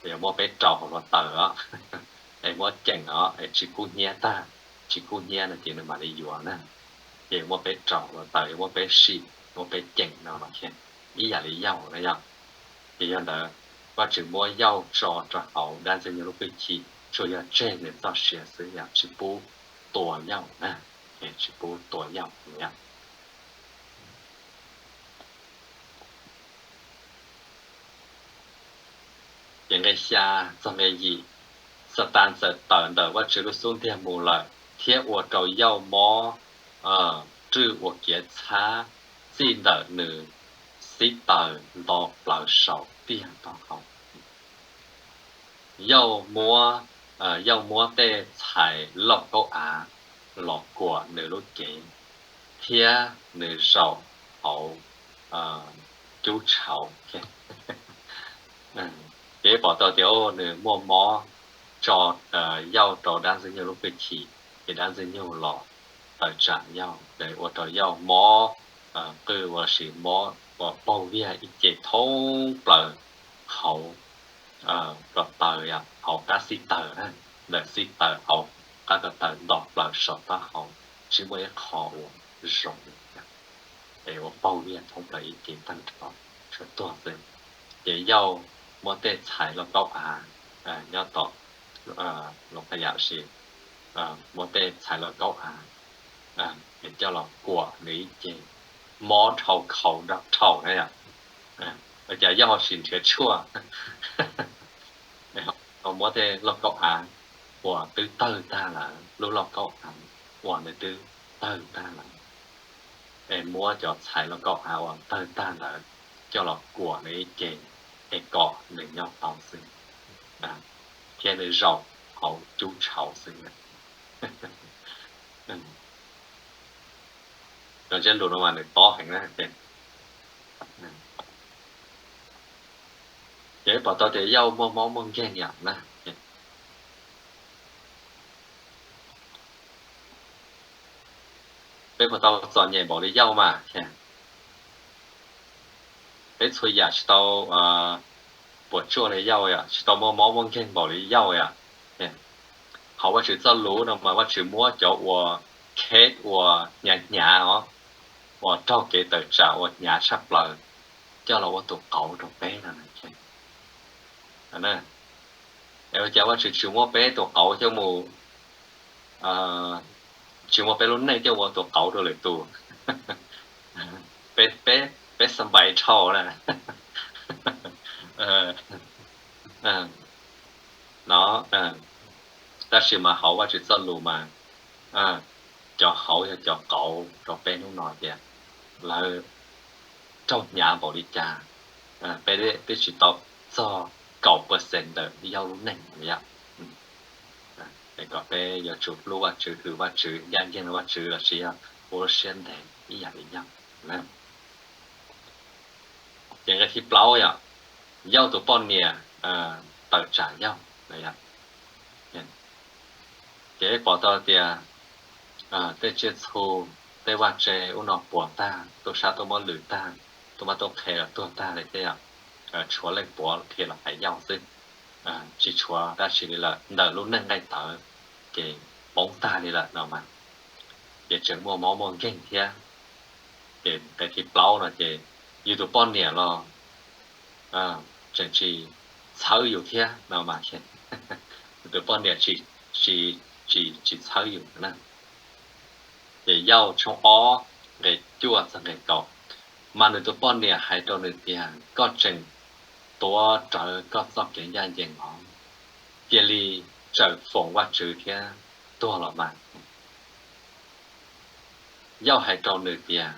yuav muab peb rau hauv hluav taws os, es muab ceem os, es tsis kub hnyiab tag, tsis kub hnyiab no ces nws mam li yuav na. Ces muab peb rau hluav taws, yuav muab peb sim, muab peb ceem no mas ib yam li Yauj na yom. Ces yog ntawd, Vajtswv muab Yauj tso rau hauv dab ntxwg nyoog lub hwj chim, tsuas yog tseg nws txoj sia xwb, yog tsis pub tua Yauj na, tsis pub tua Yauj na. Ces nqe xya txog nqe yim, Xatas txawm tawm ntawm Vajtswv lub xub ntiag mus lawm, thiab ua rau Yauj mob rwj ua kiav txhab txij ntawm nws xib taws nto plaws saum tiag taub hau. Yauj muab, Yauj muab tej txhais lauj kaub av los kuam nws lub cev, thiab nws zaum hauv cub tshauv. Ces pom tau tias nws muaj mob, tso Yauj rau dab ntxwg nyoog lub hwj chim, ces dab ntxwg nyoog los tawm tsam Yauj, ua rau Yauj mob qwj ua si, mob uas paug viag ib ce thoob plaws hauv ko taw, hauv qab xib taws, ntawm xib taws hauv qab ko taw nto plaws saum taub hau, tsis muaj ib qho uas zoo li, es ua paug viag thoob plaws ib ce tag nrho, tshuav tuag xwb. Ces Yauj muab tej txhais lauj kaub av, nyob tom Loos Qhia Yam si, muab tej txhais lauj kaub av es coj los kuam nws ib ce, mob dhau khaus nrog rhaum na yom. Ua cas Yauj ho tsis nrhiav tshuaj, ho muab tej lauj kaub av uas twb tawg tag lawm, lub lauj kaub av uas nws twb tawg tag lawm, es muab cov txhais lauj kaub av uas tawg tag lawm coj los kuam nws ib ce, es kom nws nyob tau xwb, thiab nws zaum hauv cub tshauv xwb. Cov ntsiab lus no mas nws tob heev na. Ces peb pom tau tias Yauj muaj mob muaj nkeeg yom na. Peb puas tau txom nyem npaum li Yauj mas? Peb txhua yam tsis tau puas tsuaj li Yauj yom, tsis tau muaj mob muaj nkeeg npaum li Yauj yom. Hauv Vajtswv txoj lus no mas Vajtswv muab cov uas khev uas hnyav hnyav os, uas raug kev tawm tsam uas hnyav tshaj plaws coj los ua tus qauv rau peb no. Es ua cas Vajtswv tsis muab peb tus qauv coj mus, tsis muab peb lub neej coj ua tus qauv rau lwm tus? Peb, peb, peb xas npais dhau na. No, tab sis mas hauv Vajtswv txoj lus mas cov hauv yog cov qauv rau peb hnub no tias lawv raug hnyav npaum li cas, peb twb tsis tau txog kaum percent ntawm Yauj lub neej li yom. Es kom peb yuav tsum hlub Vajtswv, hwm Vajtswv, ncaj ncees rau Vajtswv los sis yog ua lub siab ntev ib yam li Yauj. Ces nqe thib plaub yom, Yauj tus poj niam tawm tsam Yauj. Ces peb pom tau tias tej tsiaj txhu, tej vaj tse ub no puas tag, tub sab tub muab lwm tag, tub mab tub qhe los tuag tag li thiab yom. Tshuav leej puav qhia los hais Yauj xwb, tsis tshuav dab tsi li lawm, ntawm lub neej nqaij tawv ces poob tag li lawm no mas. Ces tseem muaj mob muaj nkeeg thiab. Ces nqe thib plaub no ces yus tus poj niam los tseem tsis txhawb yus thiab no mas. Yus tus poj niam tsis, tsis, tsis txhawb yus na. Ces Yauj tshooj ob nqe cuaj txog nqe kaum, mas nws tus poj niam hais rau nws tias, koj tseem tuav rawv koj txoj kev ncaj ncees los, cia li tsawm foom Vajtswv thiab tuag los mas. Yauj hais rau nws tias,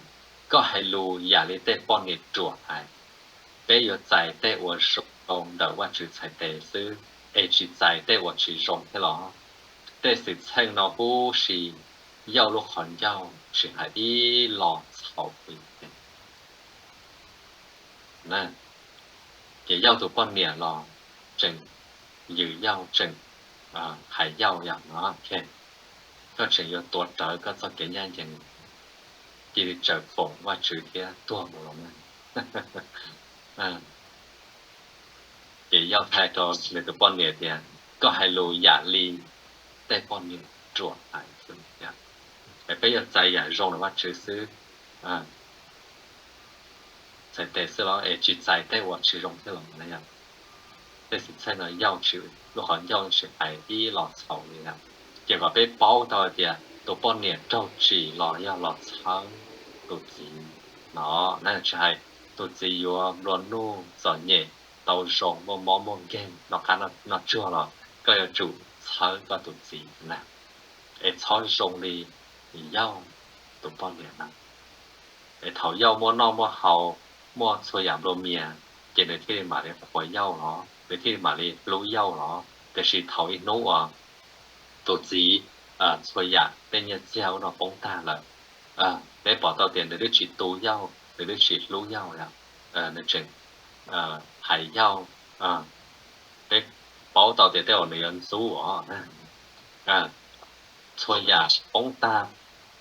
koj hais lus yam li tej poj niam ruam hais, peb yuav txais tej uas zoo ntawm Vajtswv txhais tes xwb es tsis txais tej uas tsis zoo thiab los? Tej xwm txheej no huv si Yauj lub qhov ncauj tsis hais ib los txhaum li. Ces Yauj tus poj niam los tseem yws Yauj, tseem hais Yauj yog no, koj tseem yuav tuav rawv koj txoj kev ncaj ncees, cia li tsawm foom Vajtswv thiab tuag mus los mas. Ces Yauj hais rau nws tus poj niam tias, koj hais lus yam li tej poj niam ruam hais xwb. Es peb yuav txais yam zoo ntawm Vajtswv xwb, txhais tes xwb los es tsis txais tej uas tsis zoo thiab los? Tej xwm txheej no Yauj tsis, lub qhov ncauj tsis hais ib los txhaum li na. Ces kom peb paub tau hais tias tus poj niam raug tsim los yog los txhawb tus txiv no na. Tsis hais tus txiv yuav nplua nuj txom nyem, tau zoo, muaj mob muaj nkeeg, noj qab noj tsuag los koj yuav tsum txhawb koj tus txiv na. Es txhob zoo li Yauj tus poj niam na. Es thaum Yauj muaj noj muaj haus, muaj txhua yam nplua mias, ces nws thiaj li mam li qhuas Yauj los, nws thiaj li mam li hlub Yauj los. Tiam sis thaum ib hnub uas tus txiv, txhua yam tej nyiaj txiag ub no poob tag lawm, peb pom tau tias nws twb tsis tu Yauj, nws twb tsis hlub Yauj, nws tseem hais Yauj, peb paub tau tias tej zaum nws yuav ntxub os. Txhua yam poob tag,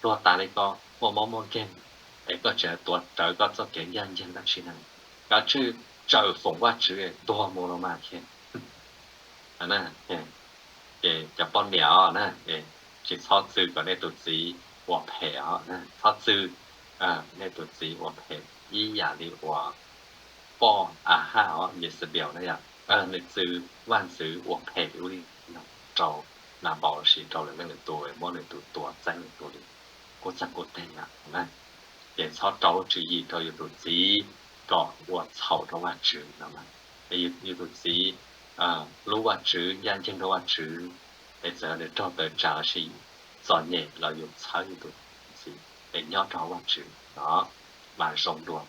pluag tas li ko, muaj mob muaj nkeeg, es koj tseem tuav rawv koj txoj kev ncaj ncees dab tsi na? Kav tsij tsawm foom Vajtswv tuag mus los mas. Ces cov poj niam os na, tsis txhob txwv kom nej tus txiv ua phem os, txhob txwv nej tus txiv ua phem ib yam li uas poj Ahaj os, Yexebees na yom, nws txwv vaj ntxwv ua phem ub li no rau Nabau lossis rau lwm leej lwm tus, muab nws tus tuav txeeb nws tus li qub txeeg qub teg na. Ces txhob rau lub tswv yim rau yus tus txiv kom ua txhaum rau Vajtswv no. Es yus tus txiv hlub Vajtswv, ncaj ncees rau Vajtswv, es txawm nws raug tawm tsam lossis txom nyem los yus txhawb yus tus txiv es nyob rau hauv Vajtswv no mas zoo dua.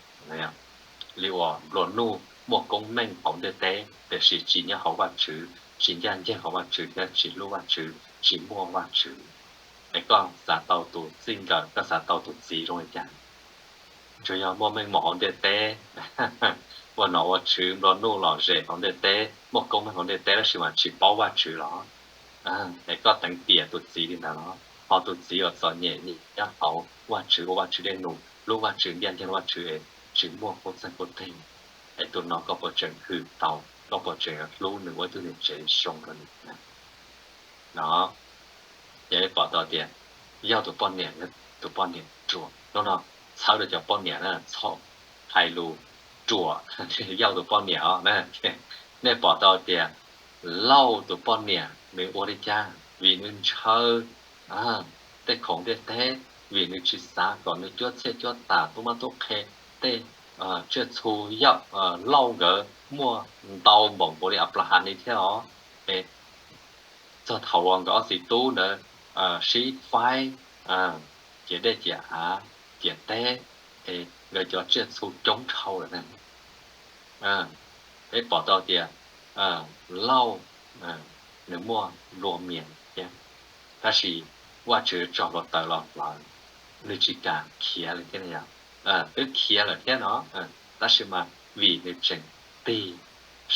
Li uas nplua nuj muaj koob meej hauv ntiaj teb tiam sis tsis nyob hauv Vajtswv, tsis ncaj ncees hauv Vajtswv thiab tsis hlub Vajtswv, tsis muaj Vajtswv, es koj xav tau tus txij nkawm, koj xav tau tus txiv zoo li cas? Tsuas yog muaj meej mom hauv ntiaj teb, ua nom ua tswv nplua nuj lom zem hauv ntiaj teb, muaj koob meej hauv ntiaj teb tab sis mas tsis paub Vajtswv los? Es koj teev tiam tus txiv li ntawd los? Ho tus txiv uas txom nyem nyob hauv Vajtswv, ua Vajtswv dej num, hlub Vajtswv, ntiaj nteg Vajtswv es tsis muaj qub txeeg qub teg, es tus no koj puas tseem hwm tau, koj puas tseem hlub nws, ua ib tug niam tsev zoo rau nws? No, ces pom tau tias Yauj tus poj niam, tus poj niam ruam. Hnub no txhawb rau cov poj niam na, txhob hais lus ruam Yauj tus poj niam os na. Nej pom tau tias Lauj tus poj niam nws ua li cas? Vim nws ntshaw tej khoom ntiaj teb, vim nws tsis xav kom nws cuab txhiaj cuab tam, tub mab tub qhe, tej tsiaj txhu. Lauj nkawd muaj ntau npaum nkaus li Anplahas li thiab os. Es txog thaum uas nkawd ob txiv tub ntawd sib faib ciav dej ciav av ciav teb, es nkawd cov tsiaj txhu coob dhau lawm na. Peb pom tau tias Lauj nws muaj luag mias thiab, tab sis Vajtswv tso hluav taws los hlawv, nws tsis kam khiav li thiab yom. Twb khiav lawm thiab no, tab sis mas vim nws tseem tig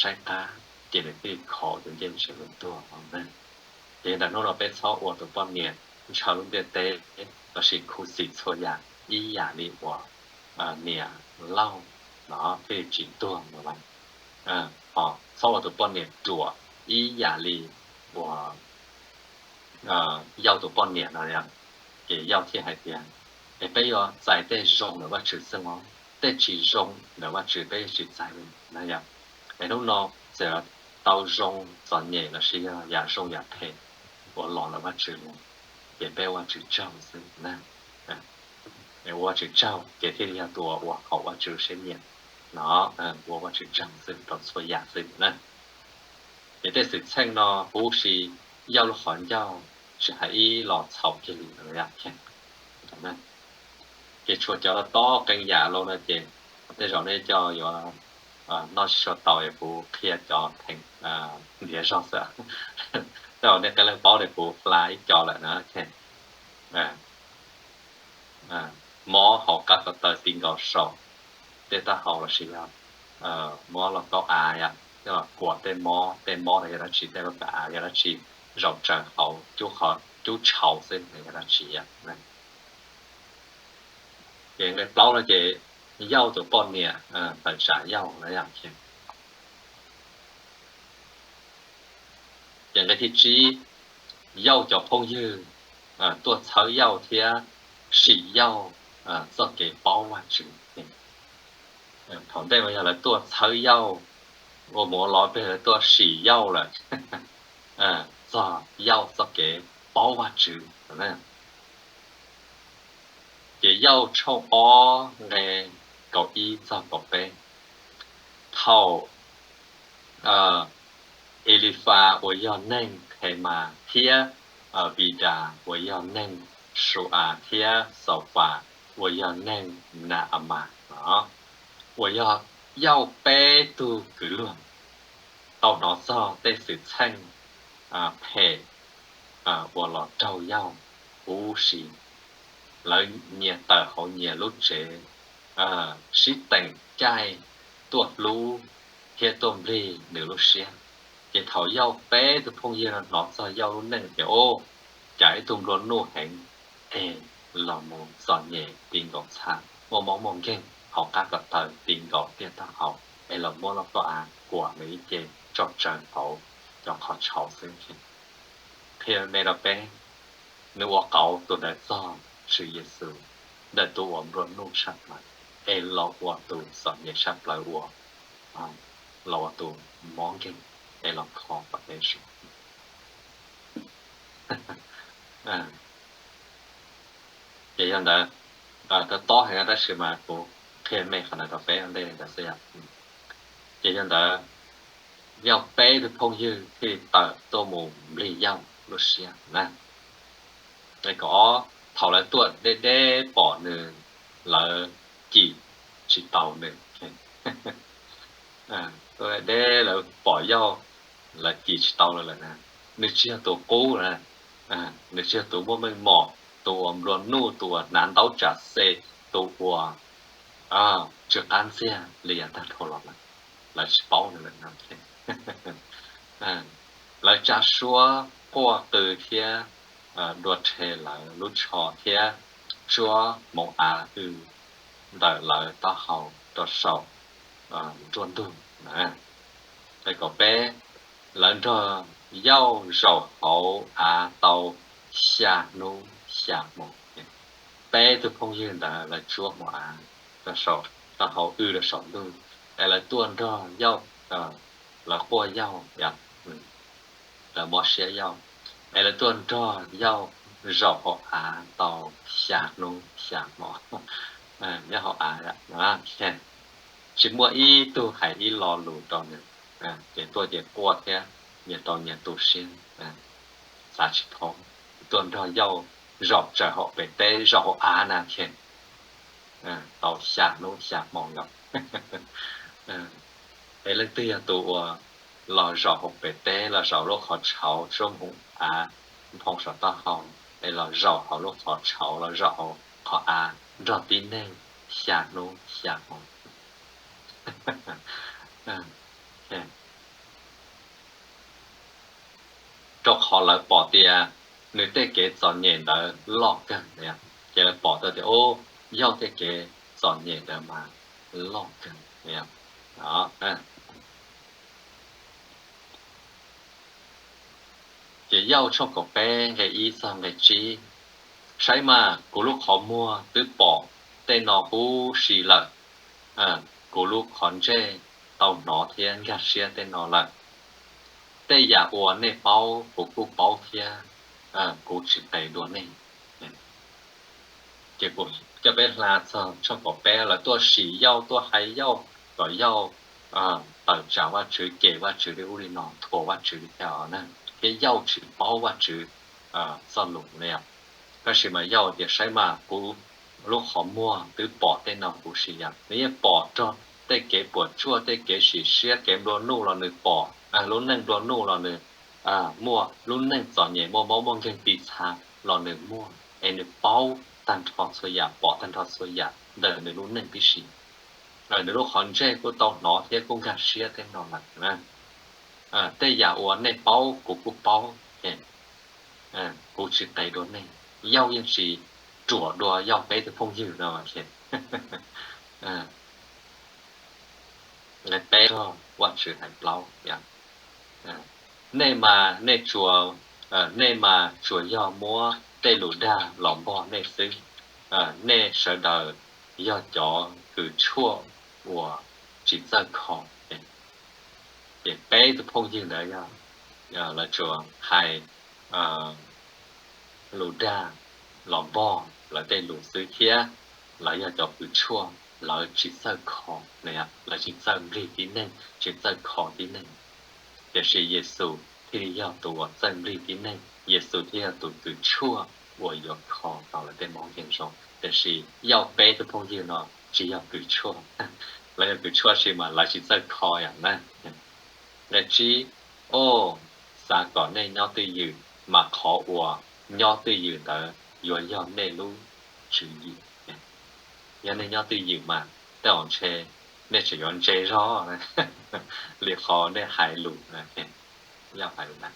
saib qab, ces nws thiaj khov tus ncej ntses los tuag no na. Ces ntawm hnub no peb txhob ua tus poj niam ntshaw lub ntiaj teb lossis khuv xim txhua yam ib yam li uas niam Lauj no thiaj tsis tuag no. Ho txhob ua tus poj niam ruam ib yam li uas Yauj tus poj niam no. Ces Yauj thiaj hais tias, es peb yuav txais tej zoo ntawm Vajtswv xwb os, tej tsis zoo ntawm Vajtswv peb yuav tsis txais li na yom. Es hnub no txawm tau zoo txom nyem lossis yog yam zoo yam phem uas los ntawm Vajtswv los, ces peb ua Vajtswv tsaug xwb na. Ua Vajtswv tsaug ces thiaj li yog tus uas ua haum Vajtswv siab nyiam no, ua Vajtswv tsaug xwb rau txhua yam xwb na. Ces tej xwm txheej no huv si Yauj lub qhov ncauj tsis hais ib los txhaum kiag li. Ces tshuav cov tob qee yam los no ces tej zaum nej coj yuav noj tsis tshua tau es kuv qhia cov theem ntiav zog xwb. Tej zaum nej qee leej paub tias kuv hla ib co lawm na. Mob hauv qab ko taw ti nkaus saum tej taub hau lossis yog mob lauj kaub av yom, kuam tej mob, tej mob no yog dab tsi, tej lauj kaub av yog dab tsi, zaum tsaws hauv cub tshauv xwb yog dab tsi yom. Ces nqe plaub no ces Yauj tus poj niam tawm tsam Yauj na. Ces nqe thib tsib, Yauj cov phooj ywg tuaj txhawb Yauj thiab sim Yauj txoj kev paub Vajtswv. Thaum ntej mas yog lawv tuaj txhawb Yauj, ua mus ua los peb lawv tuaj sim Yauj lawm txog Yauj txoj kev paub Vajtswv. Ces Yauj tshooj ob nqe kaum ib txog kaum peb, thaum Elifas uas yog neeg Themas thiab Vidas uas yog neeg Su-as thiab Xaufas uas yog neeg Na-a-mas no, uas yog Yauj peb tug kwv luag, tau hnov txog tej xwm txheej phem uas los raug Yauj huv si. Lawv nyias tawm hauv nyias lub tsev sib teem caij tuaj hlub thiab tuaj nplig nws lub siab. Ces thaum Yauj peb tug phooj ywg no hnov txog Yauj lub neej tias, o, cas ib tug nplua nuj heev es los mus txom nyem ti nkaus txha, muaj mob muaj nkeeg hauv qab ko taw ti nkaus tiaj taub hau, es los muab lauj kaub av kuam nws ib ce tso tsaws hauv cov qhov tshauv xwb. Qhia me rau peb, nws ua qauv tus ntawd txog Tswv Yexus ntawm tus uas nplua nuj tshaj plaws es los ua tus txom nyem tshaj plaws uas los ua tus mob nkeeg es los kho peb su. Ces yog ntawd, tob tob heev tab sis mas kuv qhia me qhov ntawd rau peb ua ntej ntawd xwb yom. Ces yog ntawd, Yauj peb tug phooj ywg thiaj li tawm tuaj mus nplig Yauj lub siab na. Nqe kaum ob, thaum lawv tuaj deb deb pom nws, lawv cim tsis tau nws. Tuaj deb deb lawv pom Yauj, lawv cim tsis tau lawm lawm na. Nws tsis yog tus qub na, nws tsis yog tus muaj meej mom, tus uas nplua nuj, tus uas hnav ntaub tsam xe, tus uas tsw qab ntxiag li yav tag dhau los lawm. lawv tsis paub lawm. Lawv tsa suab quaj qw thiab dua rhe lawv lub tsho thiab tsuab hmoov av w ntawm lawv taub hau rau saum nruab ntug. Kaum peb, lawv nrog Yauj zaum hauv av tau xya hnub xya hmo. Peb tug phooj ywg ntawd lawv tsuab hmoov av rau saum, rau hauv w rau saum ntuj, es lawv tuaj nrog Yauj, lawv quaj Yauj, lawv mob siab Yauj, es lawv tuaj nrog Yauj zaum hauv av tau xya hnub xya hmo nyob hauv av. Tsis muaj ib tug hais ib lo lus rau nws, ces tuaj ces quaj thiab nyias rau nyias tu siab, xav tsis thoob. Tuaj nrog Yauj zaum tsaws hauv pem teb, zaum hauv av na, tau xya hnub xya hmo los. Es leej twg yog tus uas los zaum hauv pem teb, los zaum lub qhov tshauv, tsuab hmoov av nphoo saum taub hau, es los zaum hauv lub qhov tshauv, los zaum hauv qhov av nrog tib neeg xya hnub xya hmo? Rau qhov lawv pom tias nws tej kev txom nyem ntawd loj kawg, ces lawv pom tau tias, o, Yauj tej kev txom nyem ntawd mas loj kawg. Ces Yauj tshooj kaum peb nqe ib txog nqe tsib, saib mas kuv lub qhov muag twb pom tej no huv si lawm, kuv lub qhov ntsej tau hnov thiab nkag siab tej no lawm. Tej yam uas nej paub kuv kuj paub thiab, kuv tsis qes dua nej. Ces kuv coj peb hla txog tshooj kaum peb, lawv tuaj sim Yauj, tuaj hais Yauj kom Yauj tawm tsam Vajtswv, cem Vajtswv li ub li no, thuam Vajtswv li thiab na, thiab Yauj tsis paub Vajtswv txoj lus li. Tab sis mas Yauj tias, saib mas kuv lub qhov muag twb pom tej no huv si lawm. Nws yeej pom raug tej kev puas tsuaj, tej kev sim siab, kev nplua nuj los nws pom, lub neej nplua nuj los nws muaj, lub neej txom nyem muaj mob muaj nkeeg tiv txha los nws muaj, es nws paub tag nrho txhua yam, pom tag nrho txhua yam ntawm nws lub neej tib si. Nws lub qhov ntsej kuj tau hnov thiab kuj nkag siab tej no lawm. Tej yam uas nej paub kuv kuj paub, kuv tsis qes dua nej. Yauj yeej tsis ruam dua Yauj peb tug phooj ywg no. Nqe peb, Vajtswv hais plaub, nej mas nej tsuas, nej mas tsuas yog muab tej lus dag los npog nej xwb. Nej sawv daws yog cov kws tshuaj uas tsis txawj kho. Ces peb tug phooj ywg ntawd yog lawv tsuas hais lus dag los npog lawv tej lus xwb thiab lawv yog cov kws tshuaj, lawv tsis txawj kho, lawv tsis txawj nplig tib neeg, tsis txawj kho tib neeg. Tiam sis Yexus thiaj li yog tus uas txawj nplig tib neeg, Yexus thiaj yog tus kws tshuaj uas yuav kho tau lawv tej mob nkeeg zoo. Tiam sis Yauj peb tug phooj ywg no tsis yog kws tshuaj. Lawv yog kws tshuaj sis mas lawv tsis txawj kho yam na. Nqe tsib, o, xav kom nej nyob twj ywm, mas qhov uas nyob twj ywm ntawd yuav yog nej lub tswv yim. Yog nej nyob twj ywm mas tej zaum ntshe nej tseem yuav ntse zog li qhov nej hais lus. Yauj hais lus na.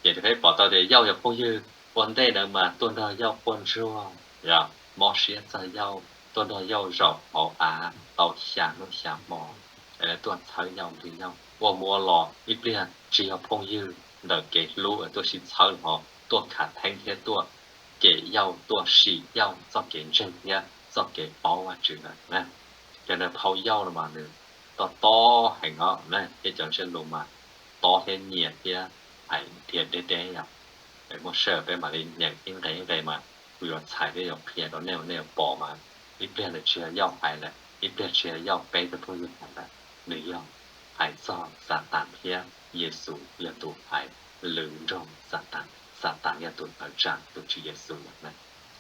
Ces peb pom tau tias Yauj cov phooj ywg ua ntej ntawd mas tuaj nrog Yauj quaj ntsuag, mob siab txog Yauj, tuaj nrog Yauj zaum hauv av tau xya hnub xya hmo, es lawv tuaj txhawb Yauj, nrhiav Yauj, ua mus ua los ib pliag tsis yog phooj ywg ntawm kev hlub es tuaj sib txhawb los, tuaj khav theeb thiab tuaj cem Yauj, tuaj sim Yauj txoj kev ntseeg thiab txoj kev paub Vajtswv lawm na. Cov ntawd phau Yauj no mas nws tob tob heev os na, thiab cov ntsiab lus mas tob thiab nyias thiab hais nrhiav deb deb yom. Muaj sij hawm peb mam li nyeem ib nqe ib nqe mas kuv yuav txhais thiab yuav qhia rau nej, nej yuav pom mas ib pliag ntawd tsis yog Yauj hais lawm, ib pliag tsis yog Yauj peb tug phooj ywg hais lawm, nws yog hais txog Xatas thiab Yexus yog tus hais lwm nrog Xatas, Xatas yog tus tawm tsam tus Tswv Yexus lawm na.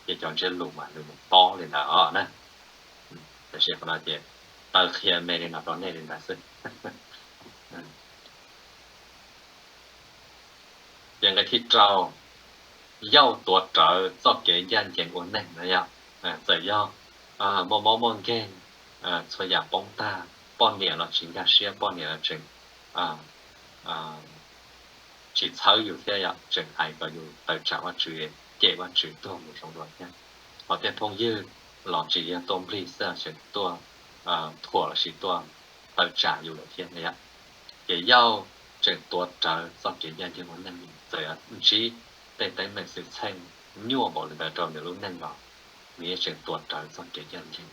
Ces cov ntsiab lus mas nws mus tob li ntawd os na. Tab sis qhov no ces taw qhia me li no rau nej li ntawd xwb. Ces nqe thib rau, Yauj tuav rawv txoj kev ncaj ncees ua neeg na yom. Txawm yog muaj mob muaj nkeeg, txhua yam poob tag, poj niam los tsis nkag siab, poj niam los tseem tsis txhawb yus thiab yom, tseem hais kom yus tawm tsam Vajtswv, cem Vajtswv tuag mus zoo dua thiab. Ho tej phooj ywg los tsis yog tuaj nplig xwb, tseem tuaj thuam lossis tuaj tawm tsam yus lawm thiab na yom. Ces Yauj tseem tuav rawv txoj kev ncaj ncees ua neej, txawm ntsib tej teeb meem xwm txheej nyuaj npaum li ntawd rau nws lub neej los nws yeej tseem tuav rawv txoj kev ncaj ncees.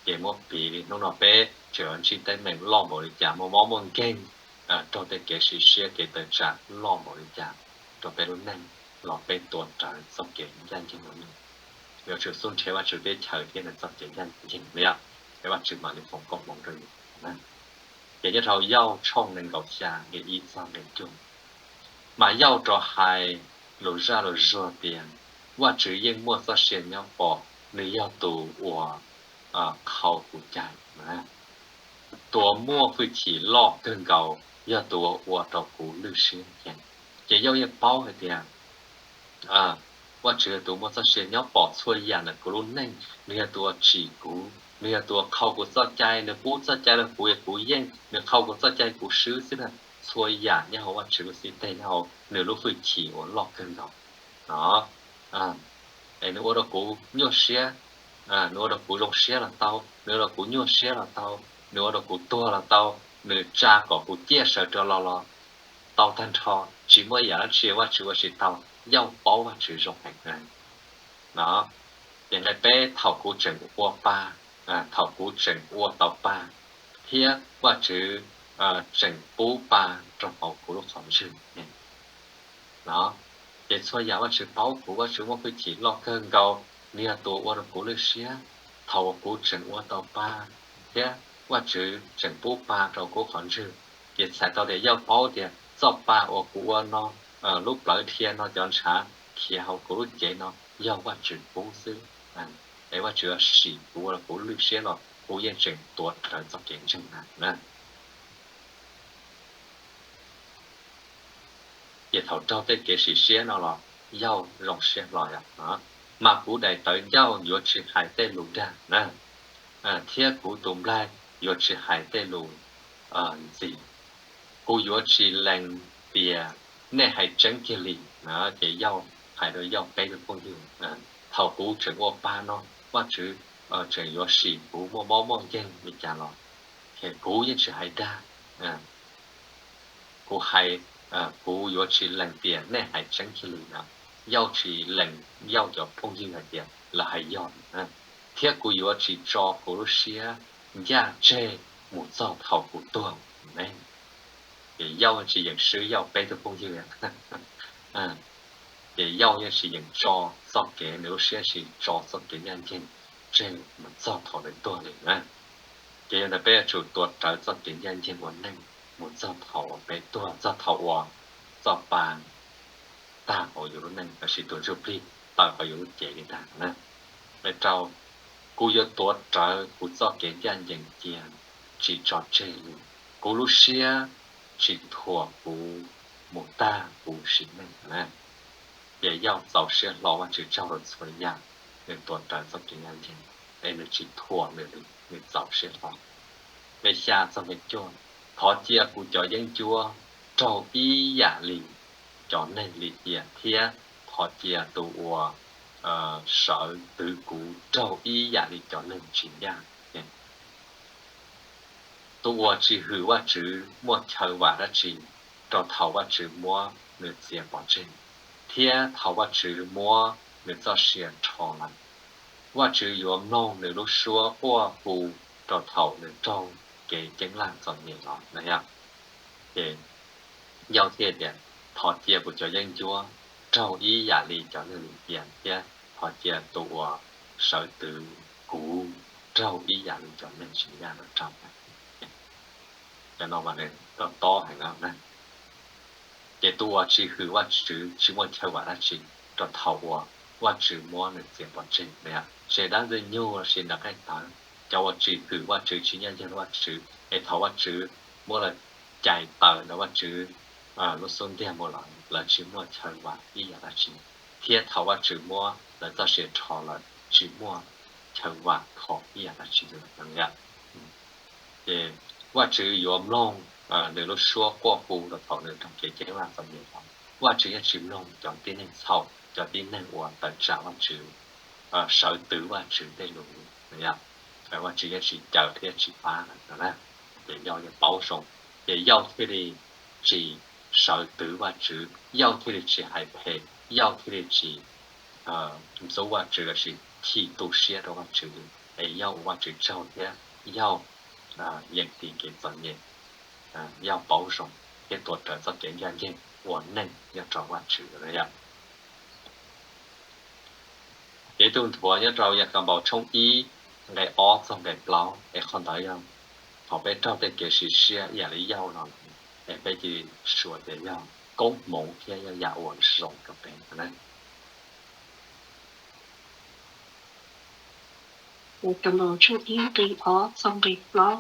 Ces muab piv li hnub no peb tseem ntsib teeb meem loj npaum li cas, muaj mob muaj nkeeg, raug tej kev sim siab kev tawm tsam loj npaum li cas rau peb lub neej los peb tuav rawv txoj kev ncaj ncees ua neej. Yuav tsum xub nrhiav Vajtswv teb chaws thiab nws txoj kev ncaj ncees li, es Vajtswv mam li foom koob hmoov rau yus. Ces nyob rau Yauj tshooj nees nkaum xya nqe ib txog nqe cuaj, mas Yauj rov hais lus zaj lus zuag tias, Vajtswv yeej muaj txoj sia nyob pom, nws yog tus uas qhau kuv cai. Tus uas muaj hwj chim loj kawg nkaus yog tus uas ua rau kuv lwj siab. Ces Yauj yeej paub hais tias Vajtswv yog tus muaj txoj sia nyob pom txhua yam ntawm kuv lub neej, nws yog tus uas tsim kuv, nws yog tus uas qhau kuv txoj cai, nws pub txoj cai rau kuv es kuv yeej, nws qhau kuv txoj cai kuv swb xwb na. Txhua yam nyob hauv Vajtswv lub xib teg nyob hauv nws lub hwj chim uas loj kawg nkaus no. Es nws ua rau kuv nyuaj siab, nws ua rau kuv zoo siab los tau, nws ua rau kuv nyuaj siab los tau, nws ua rau kuv tuag los tau, nws tsa kom kuv ciaj sawv rov los los tau tag nrho, tsis muaj ib yam dab tsi Vajtswv ua tsis tau. Yauj paub Vajtswv zoo heev no. Ces nqe peb, thaum kuv tseem ua pa, thaum kuv tseem ua tau pa, thiab Vajtswv tseem pub pa rau hauv kuv lub qhov ntswg no. Ces txhua yam Vajtswv paub kuv, Vajtswv muaj hwj chim loj kawg nkaus, nws yog tus ua rau kuv lwj siab. Thaum uas kuv tseem ua tau pa, thiab Vajtswv tseem pub pa rau kuv qhov ntswg, ces txhais tau tias Yauj paub tias txoj pa uas kuv ua no, lub plawv dhia no, cov ntshav khiav hauv kuv lub cev no yog Vajtswv pub xwb. Es Vajtswv sim kuv ua rau kuv lwj siab los kuv yeej tseem tuav rawv txoj kev ntseeg na. Ces thaum raug tej kev sim siab no los Yauj zoo siab hlo yom. Mas kuv daim tawv ncauj yuav tsis hais tej lus dag na, thiab kuv tus nplaig yuav tsis hais tej lus ntxis. Kuv yuav tsis lees tias nej hais tseeb kiag li. Ces Yauj hais rau Yauj peb tug phooj ywg, thaum kuv tseem ua pa no, Vajtswv tseem yuav sim kuv muaj mob muaj nkeeg li cas los, kuv yeej tsis hais dag. Kuv hais, kuv yuav tsis lees tias nej hais tseeb kiag li no. Yauj tsis lees Yauj cov phooj ywg hais tias lawv hais yog, thiab kuv yuav tsis tso kuv lub siab ncaj tseg mus txog thaum kuv tuag ne. Ces Yauj tsis yeem swb Yauj peb tug phooj ywg. Ces Yauj yeej tsis yeem tso txoj kev, nws lub siab tsis tso txoj kev ncaj ncees tseg mus txog thaum nws tuag li na. Ces yog ntawd peb yuav tsum tuav rawv txoj kev ncaj ncees ua neej mus txog thaum uas peb tuag, txog thaum uas txoj pa tag hauv yus lub neej lossis tus ntsuj plig tawm hauv yus lub cev li ntag na. Nqe rau, kuv yuav tuav rawv kuv txoj kev ncaj ncees cia, tsis tso tseg li. Kuv lub siab tsis thuam kuv mus tag kuv sim neej na. Ces Yauj txaus siab hlo, Vajtswv tsaug rau txhua yam, nws tuav rawv txoj kev ncaj ncees, es nws tsis thuam nws li, nws txaus siab hlo. Nqe xya txog nqe cuaj, thov cia kuv cov yeeb ncuab raug ib yam li cov neeg lim hiam, thiab thov cia tus uas sawv twv kuv raug ib yam li cov neeg tsis ncaj. Tus uas tsis hwm Vajtswv muaj chaw vam dab tsi rau thaum Vajtswv muab nws txiav pov tseg, thiab thaum Vajtswv muab nws txoj sia rho lawm? Vajtswv yuav mloog nws lub suab quaj hu rau thaum nws raug kev ceeb laj txom nyem los na yom. Ces Yauj thiaj tias, thov cia kuv cov yeeb ncuab raug ib yam li cov neeg lim hiam, thiab thov cia tus uas sawv twv kuv raug ib yam li cov neeg tsis ncaj no raug. Cov no mas nws tob tob heev na. Ces tus uas tsis hwm Vajtswv tsis muaj chaw vam dab tsi rau thaum uas Vajtswv muab nws txiav pov tseg na. Tsis dab ntxwg nyoog lossis nram qeej tawv, cov uas tsis hwm Vajtswv tsis ncaj ncees rau Vajtswv es thaum Vajtswv muab lawv cais tawm ntawm Vajtswv lub xub ntiag mus lawm, lawv tsis muaj chaw vam ib yam dab tsi, thiab thaum Vajtswv muab lawv txoj sia rho lawm tsis muaj chaw vam khom ib yam dab tsi li lawm. Ces Vajtswv yuav mloog nws lub suab quaj hu rau thaum nws raug kev cem vaj txom nyem los? Vajtswv yeej tsis mloog cov tib neeg txhaum, cov tib neeg uas tawm tsam Vajtswv, sawv twv Vajtswv tej lus. Vajtswv yeej tsis cawm thiab tsis pab lawm no na. Ces Yauj yeej paub zoo, ces Yauj thiaj li tsis sawv twv Vajtswv, Yauj thiaj li tsis hais phem, Yauj thiaj li tsis ntxub Vajtswv lossis chim tu siab rau Vajtswv li. Es Yauj ua Vajtswv tsaug thiab Yauj yeem tiv kev txom nyem, Yauj paub zoo thiab tuav rawv txoj kev ncaj ncees ua neej nyob rau Vajtswv no yom. Ces ib tug nthuav nyob rau Yakaunpaus tshooj ib nqe ob txog nqe plaub, es qhov ntawd yog thaum peb raug tej kev sim siab ib yam li Yauj no, es peb cia li suav tias yog koob hmoov thiab yog yam uas zoo rau peb na. Yakaunpaus tshooj ib nqe ob txog nqe plaub.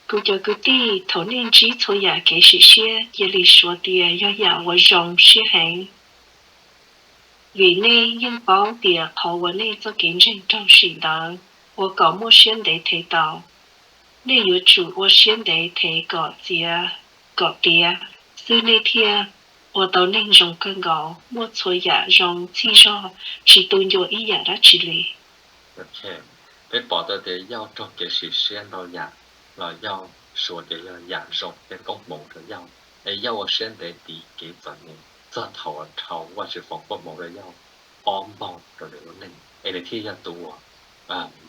Kuv cov kwv tij, thaum nej ntsib txhua yam kev sim siab, cia li suav tias yog yam uas zoo siab heev, vim nej yeej paub tias qhov uas nej txoj kev ntseeg raug sim ntawd ua kom muaj siab ntev thev tau. Nej yuav tsum ua siab ntev thev kom txiav, kom tiav xwb nej thiaj ua tau neeg zoo kawg nkaus, muaj txhua yam zoo txhij zog, tsis tu ncua ib yam dab tsi li. Peb pom tau tias Yauj raug kev sim siab ntau yam los Yauj suav tias yog yam zoo thiab koob hmoov rau Yauj, es Yauj ua siab ntev tiv kev txom nyem txog thaum uas dhau Vajtswv foom koob hmoov rau Yauj ob npaug rau nws lub neej, es nws thiaj yog tus uas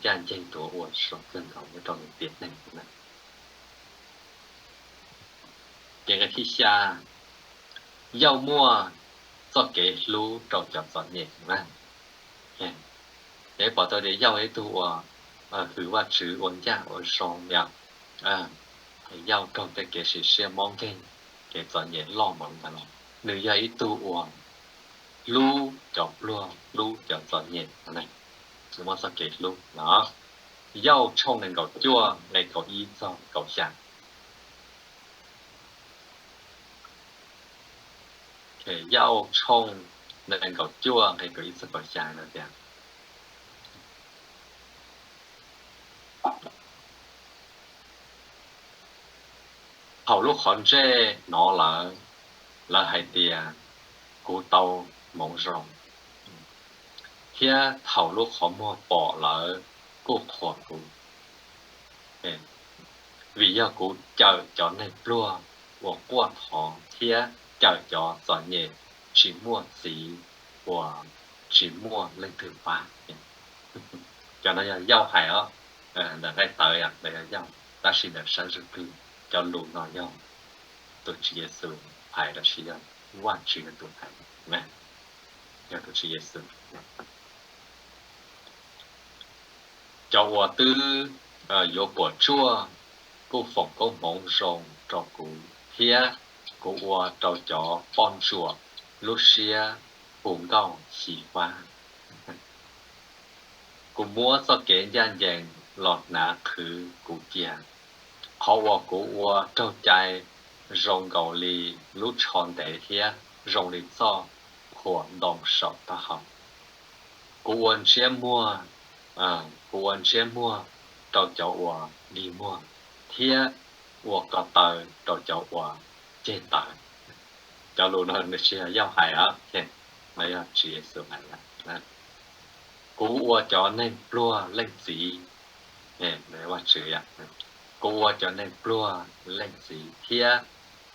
ncaj ncees, tus uas ua zoo kawg nkaus nyob rau nws tiam neeg na. Ces nqe thib xya, Yauj muaj txoj kev hlub rau cov txom nyem na. Ces pom tau tias Yauj ib tug uas hwm Vajtswv, ua ncaj ua zoo yom. Yauj raug tej kev sim siab mob nkeeg, kev txom nyem loj npaum li ntawd los nws yog ib tug uas hlub cov pluag, hlub cov txom nyem, nws muaj txoj kev hlub no. Yauj tshooj nees nkaum cuaj nqe kaum ib txog kaum xya. Yauj tshooj nees nkaum cuaj nqe kaum ib txog kaum xya no tias, thaum lub qhov ntsej hnov lawv, lawv hais tias, kuv tau hmoov zoo, thiab thaum lub qhov muag pom lawv kuj qhuas kuv. Vim yog kuv cawm cov neeg pluag uas quaj thov thiab cawm cov txom nyem tsis muaj txiv uas tsis muaj leej twg pab. Cov no yog Yauj hais os, ntawm nqe tawv yog Yauj, tab sis ntawm sab ntsuj plig cov lus no yog tus Tswv Yexus hais lossis yog Vajtswv yog tus hais, yog tus Tswv Yexus. Cov uas twb yuav puas tsuaj kuj foom koob hmoov zoo rau kuv, thiab kuv ua rau cov poj ntsuam lub siab hu nkauj xyiv fab. Kuv muab txoj kev ncaj ncees los hnav qhwv kuv cia. Qhov uas kuv ua raug cai zoo nkaus li lub tsho ntev thiab zoo li txoj qhuam ntoo saum taub hau. Kuv ua ntsiab muag, kuv ua ntsiab muag rau cov uas dig muag, thiab ua ko taw rau cov uas ceg taws. Cov lus no nws tsis yog Yauj hais, no yog Tswv Yexus hais. Kuv ua cov neeg pluag leej txiv, Vajtswv, kuv ua cov neeg pluag leej txiv thiab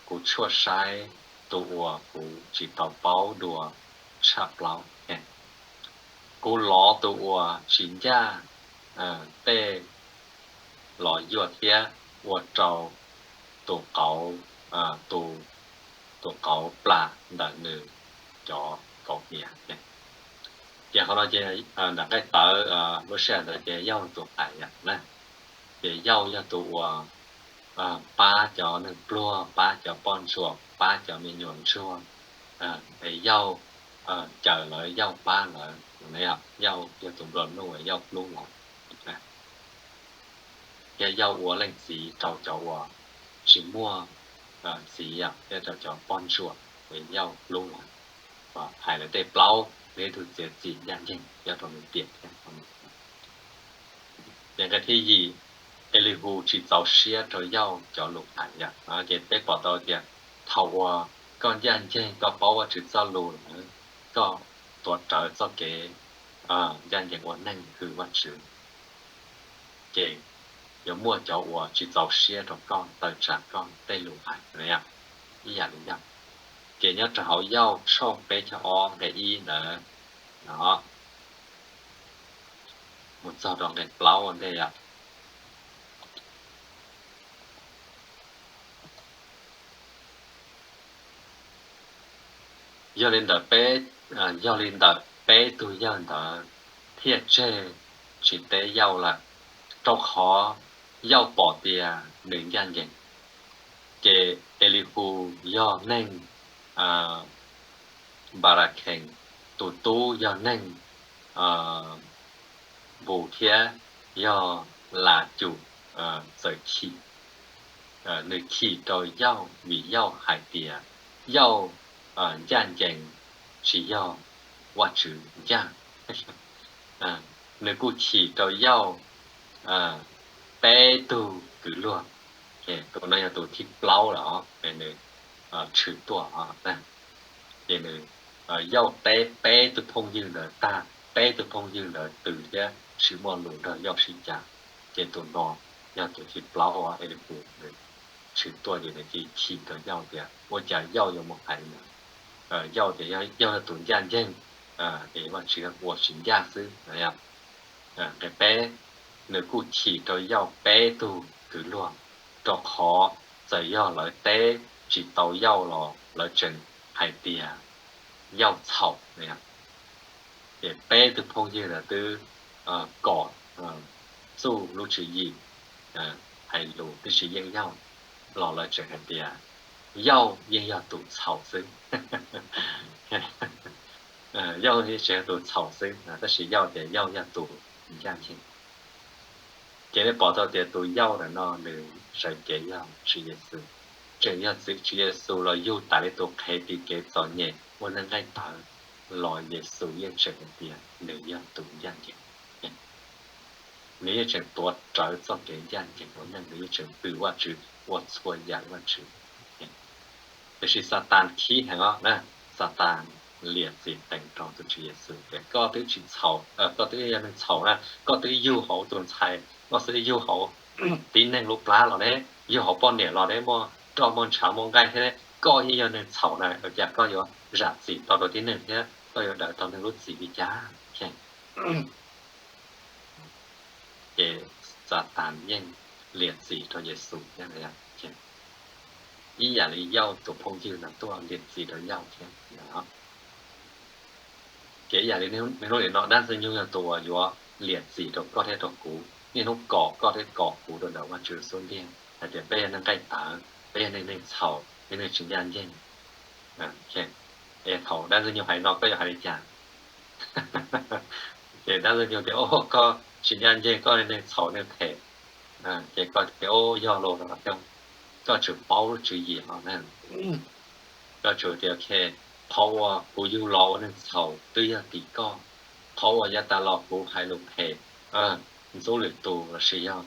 kuv tshuaj saib tus uas kuv tsis tau paub dua tshaj plaub. Kuv lov tus uas tsis ncaj tej los yuaj thiab ua rau tus qauv, tus qauv plam ntawm nws cov kaus hniav. Ces qhov no ces nram nqaij tawv lub sij hawm ntawd ces Yauj tus hais yam na, ces Yauj yog tus uas pab cov neeg pluag, pab cov poj ntsuam, pab cov me nyuam ntsuag, es Yauj cawm lawv, Yauj pab lawv, Yauj yog tus nplua nuj, Yauj hlub lawv. Thiab Yauj ua leej txiv rau cov uas tsis muaj txiv, thiab rau cov poj ntsuam, es Yauj hlub lawv, hais lawv tej plaub, nws ib tug txiav txim ncaj ncees nyob rau nws tiam thiab. Ces nqe thib yim, Elihus tsis txaus siab rau Yauj cov lus hais yom. Ces peb pom tau tias thaum uas koj ncaj ncees, koj paub Vajtswv txoj lus lawm, koj tuav rawv txoj kev ncaj ncees ua neej hwm Vajtswv, ces yuav muaj cov uas tsis txaus siab rau koj, tawm tsam koj tej lus hais ib yam li Yauj. Ces nyob rau hauv Yauj tshooj peb caug ob nqe ib ntawd no mus txog rau nqe plaub ua ntej yom. Yog li ntawd peb, yog li ntawd peb tug yawg ntawd thiaj tseg tsis teb Yauj lawm, rau qhov Yauj pom tias nws ncaj ncees. Ces Elihus yog neeg Nparakhees, tus tub yog neeg Npus thiab yog Lavcus txawm chim. Nws chim rau Yauj vim Yauj hais tias Yauj ncaj ncees, tsis yog Vajtswv ncaj. Nws kuj chim rau Yauj peb tug kwv luag. Tus no yog tus thib plaub lawm os, nws tshwm tuaj. Ces nws, Yauj teb peb tug phooj ywg ntawd tag, peb tug phooj ywg ntawd twv thiab tsis muaj lus nrog Yauj sib cav. Ces tus no yog tus thib plaub, Elihus, nws tshwm tuaj ces nws cia li chim rau Yauj tias ua cas Yauj yuav mus hais li ntawd. Yauj tias Yauj yog tus ncaj ncees, es Vajtswv ua tsis ncaj xwb. Nqe peb, nws kuj chim rau Yauj peb tug kwv luag, rau qhov txawm yog lawv teb tsis tau Yauj los lawv tseem hais tias Yauj txhaum. Ces peb tug phooj ywg ntawd twb kom txuj lub tswv yim hais lus tib si yeej Yauj los lawv tseem hais tias Yauj yeej yog tus txhaum xwb. Yauj yeej tseem yog tus txhaum xwb, tab sis Yauj tias Yauj yog tus ncaj ncees. Ces nej pom tau tias tus Yauj ntawm no nws sawv cev yog Tswv Yexus, tseem yog Tswv Yexus los yug tas li tus qhev tiv kev txom nyem ua neeg nqaij tawv los Yexus yeej tseem hais tias nws yog tus ncaj ncees. Nws yeej tseem tuav rawv txoj kev ncaj ncees ua neej, nws yeej tseem hwm Vajtswv ua txhua yam li Vajtswv. Tiam sis Xatas khib heev os na, Xatas liam txim qees rau tus Tswv Yexus tias koj twb tsis txhaum, koj twb yog neeg txhaum na, koj twb yug hauv tus ntxhais, koj twb yug hauv tib neeg lub plab los ne, yug hauv poj niam los ne, muaj roj muaj ntshav muaj nqaij thiab, koj yeej yog neeg txhaum na, ua cas koj yuav zam txim tau rau tib neeg thiab koj yuav daws tau neeg lub txim li cas? Ces Xatas yeej liam txim rau Yexus thiab. Ib yam li Yauj tus phooj ywg no tuaj liam txim rau Yauj thiab. Ces ib yam li niaj hnub nim no dab ntxwg nyoog yog tus uas yuav liam txim rau koj thiab rau kuv, niaj hnub kom koj thiab kom kuv rau ntawm Vajtswv xub ntiag hais tias peb yog neeg nqaij tawv, peb yog neeg, neeg txhaum, peb neeg tsis ncaj ncees. Es thaum dab ntxwg nyoog hais no koj yuav hais li cas? Ces dab ntxwg nyoog tias, o, koj tsis ncaj ncees, koj neeg txhaum neeg phem. Ces koj tias, o, yog los, koj tsum paub lub tswv yim no na. Koj tsum tias, qhov uas kuv yug los ua neeg txhaum twb yog tim koj, qhov uas yav tas los kuv hais lus phem, ntxub lwm tus lossis yog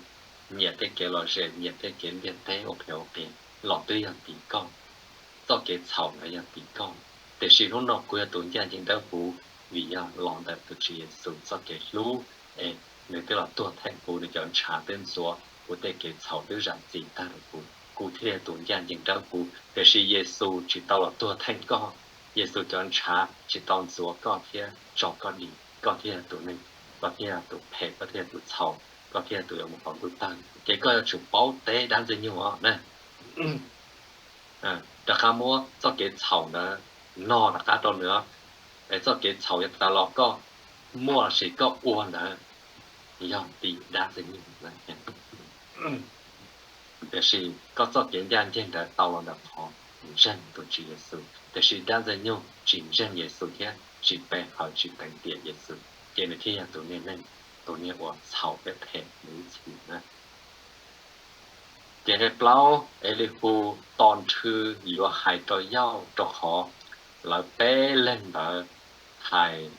nyiam tej kev lom zem, nyiam tej kev ntiaj teb ua phem ua qias los twb yog tim koj. Txoj kev txhaum ntawd yog tim koj, tiam sis hnub no kuv yog tus ncaj ncees dawb huv vim yog los ntawm tus Tswv Yexus txoj kev hlub, es nws twb los tuag theej kuv, nws cov ntshav twb ntxuav kuv tej kev txhaum, twb zam txim tag rau kuv, kuv thiaj yog tus ncaj ncees dawb huv. Tiam sis Yexus tsis tau los tuag theej koj, Yexus cov ntshav tsis tau ntxuav koj thiab tso koj dim, koj thiaj yog tus neeg, koj thiaj yog tus phem, koj thiaj yog tus txhaum, koj thiaj yog tus yuav mus hauv ntuj tawg. Ces koj yuav tsum paub teb dab ntxwg nyoog os na. Rov qab muab txoj kev txhaum ntawd no rov qab rau nws, es txoj kev txhaum yav tas los koj muaj lossis koj ua ntawd yog tim dab ntxwg nyoog. Tiam sis koj txoj kev ncaj ncees ntawd tau los ntawm qhov ntseeg tus Tswv Yexus, tiam sis dab ntxwg nyoog tsis ntseeg Yexus thiab tsis pe hawm tsis teev tiam Yexus, ces nws thiaj yog tus niag neeg, tus niag uas txhaum thiab phem mus ib txhis na. Ces nqe plaub, Elihus tos nrhw yuav hais rau Yauj rau qhov lawv peb leeg ntawd hais,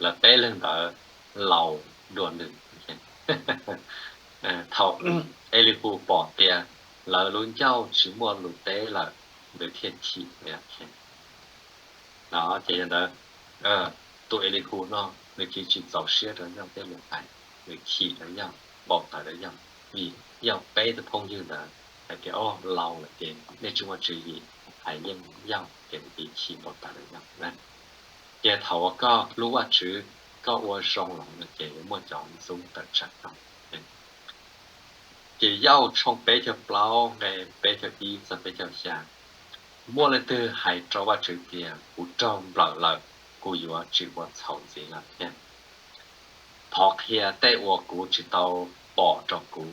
lawv peb leeg ntawd laus dua nws. Thaum Elihus pom tias lawv lub ncauj tsis muaj lus teb lawm, nws thiaj chim. No ces yog ntawd, tus Elihus no nws tsis tsis txaus siab rau Yauj tej lus hais, nws chim rau Yauj, npau taws rau Yauj, vim Yauj peb tus phooj ywg ntawd hais tias, o, laus lawm ces nej tsis muaj tswv yim, hais yeej Yauj ces nws chim npau taws rau Yauj na. Ces thaum uas koj hlub Vajtswv, koj ua zoo los no ces yuav muaj cov ntxub tawm tsam koj. Ces Yauj tshooj peb caug plaub nqe peb caug ib txog peb caug xya, muaj leej twg hais rau Vajtswv tias, kuv raug nplawm lawm, kuv yuav tsis ua txhaum ntxiv lawm thiab? Thov qhia tej uas kuv tsis tau pom rau kuv,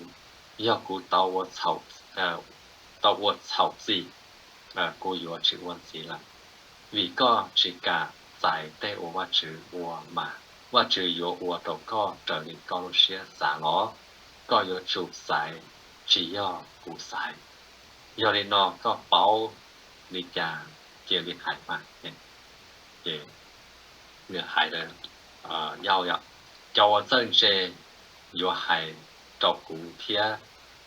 yog kuv tau ua txhaum, tau ua txhaum txim, kuv yuav tsis ua ntxiv lawm. Vim koj tsis kam txais tej uas Vajtswv ua mas Vajtswv yuav ua rau koj raws li koj lub siab xav los, koj yuav tsum xaiv, tsis yog kuv xaiv. Yog li no koj paub li cas cia li hais mas. Ces nws hais, Yauj yom, cov uas txawj ntse yuav hais rau kuv thiab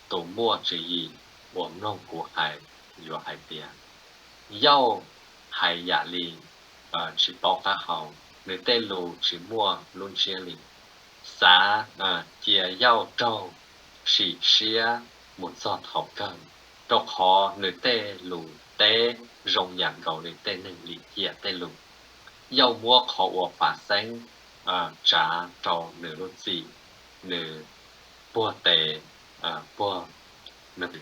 tus muaj tswv yim uas mloog kuv hais yuav hais tias, Yauj hais yam li tsis paub qab hau, nws tej lus tsis muaj lub ntsiab li. Xav cia Yauj raug sim siab mus txog thaum kawg, rau qhov nws tej lus teb zoo yam nkaus li tej neeg lim hiam tej lus. Yauj muab qhov uas fav xeeb tsav rau nws lub txim, nws puag tes puag nws.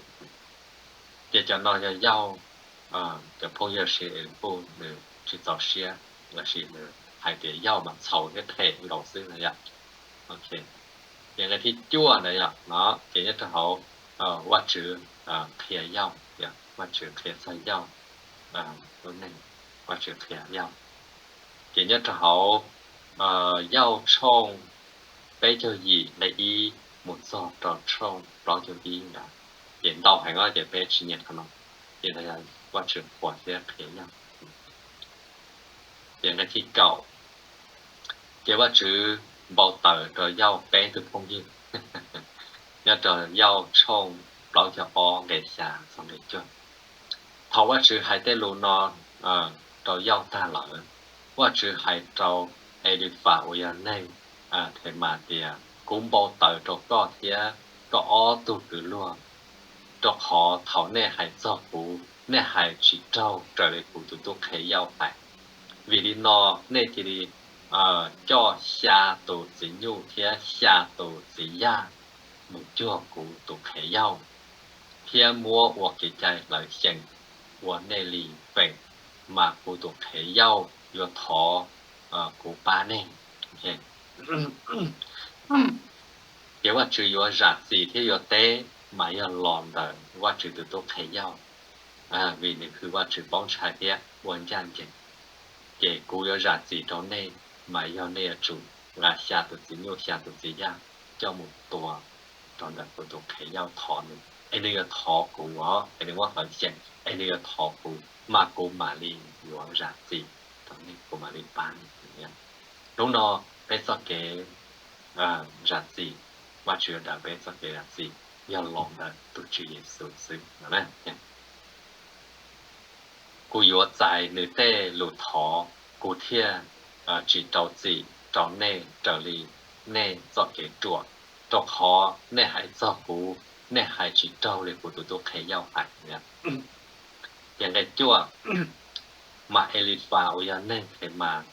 Ces cov no yog Yauj cov phooj ywg sis Elihus nws tsis txaus siab, lossis nws hais tias Yauj mas txhaum thiab phem nkaus xwb no yom. Ces nqe thib cuaj ntawd yom, no ces nyob rau hauv Vajtswv qhia Yauj, Vajtswv qhia txog Yauj lub neej, Vajtswv qhia Yauj. Ces nyob rau hauv Yauj tshooj peb caug yim nqe ib mus txog rau tshooj plaub caug ib ntawd, ces ntau heev os, ces peb tsis nyeem qhov no. Ces ntawd yog Vajtswv qhuas thiab qhia Yauj. Ces nqe thib kaum, ces Vajtswv npau taws rau Yauj peb tug phooj ywg nyob rau Yauj tshooj plaub caug ob nqe xya txog nqe cuaj. Thaum Vajtswv hais tej lus no rau Yauj tag lawm, Vajtswv hais rau Elifas uas yog neeg Themas tias, kuv npau taws rau koj thiab koj ob tug kwv luag, rau qhov thaum nej hais txog kuv, nej hais tsis raug raws li kuv tus tub qhe Yauj hais. Vim li no nej cia li coj xya tus txiv nyuj thiab xya tus txiv yaj mus cuag kuv tus qhe Yauj, thiab muab ua kev cai hlawv xyeem ua nej li feem, mas kuv tus qhe Yauj yuav thov kuv pab nej. Ces Vajtswv yuav zam txim thiab yuav teb mas yog los ntawm Vajtswv tus tub qhe Yauj, vim nws hwm Vajtswv paub ntshai thiab ua ncaj ncees. Ces kuv yuav zam txim rau nej, mas yog nej yuav tsum nqa xya tus txiv nyuj xya tus txiv yaj coj mus tua rau ntawm kuv tus qhe Yauj thov nws, es nws yuav thov kuv os, es nws muab hlawv xyeem, es nws yuav thov kuv, mas kuv mam li yuav zam txim rau nej, kuv mam li pab nej. Hnub no peb txoj kev zam txim, Vajtswv yuav daws peb txoj kev zam txim yog los ntawm tus Tswv Yexus xwb no na. Kuv yuav txais nws tej lus thov, kuv thiaj tsis rau txim rau nej raws li nej txoj kev ruam, rau qhov nej hais txog kuv, nej hais tsis raug li kuv tus tub qhe Yauj hais. Ces nqe cuaj, mas Elifas uas yog neeg Themas,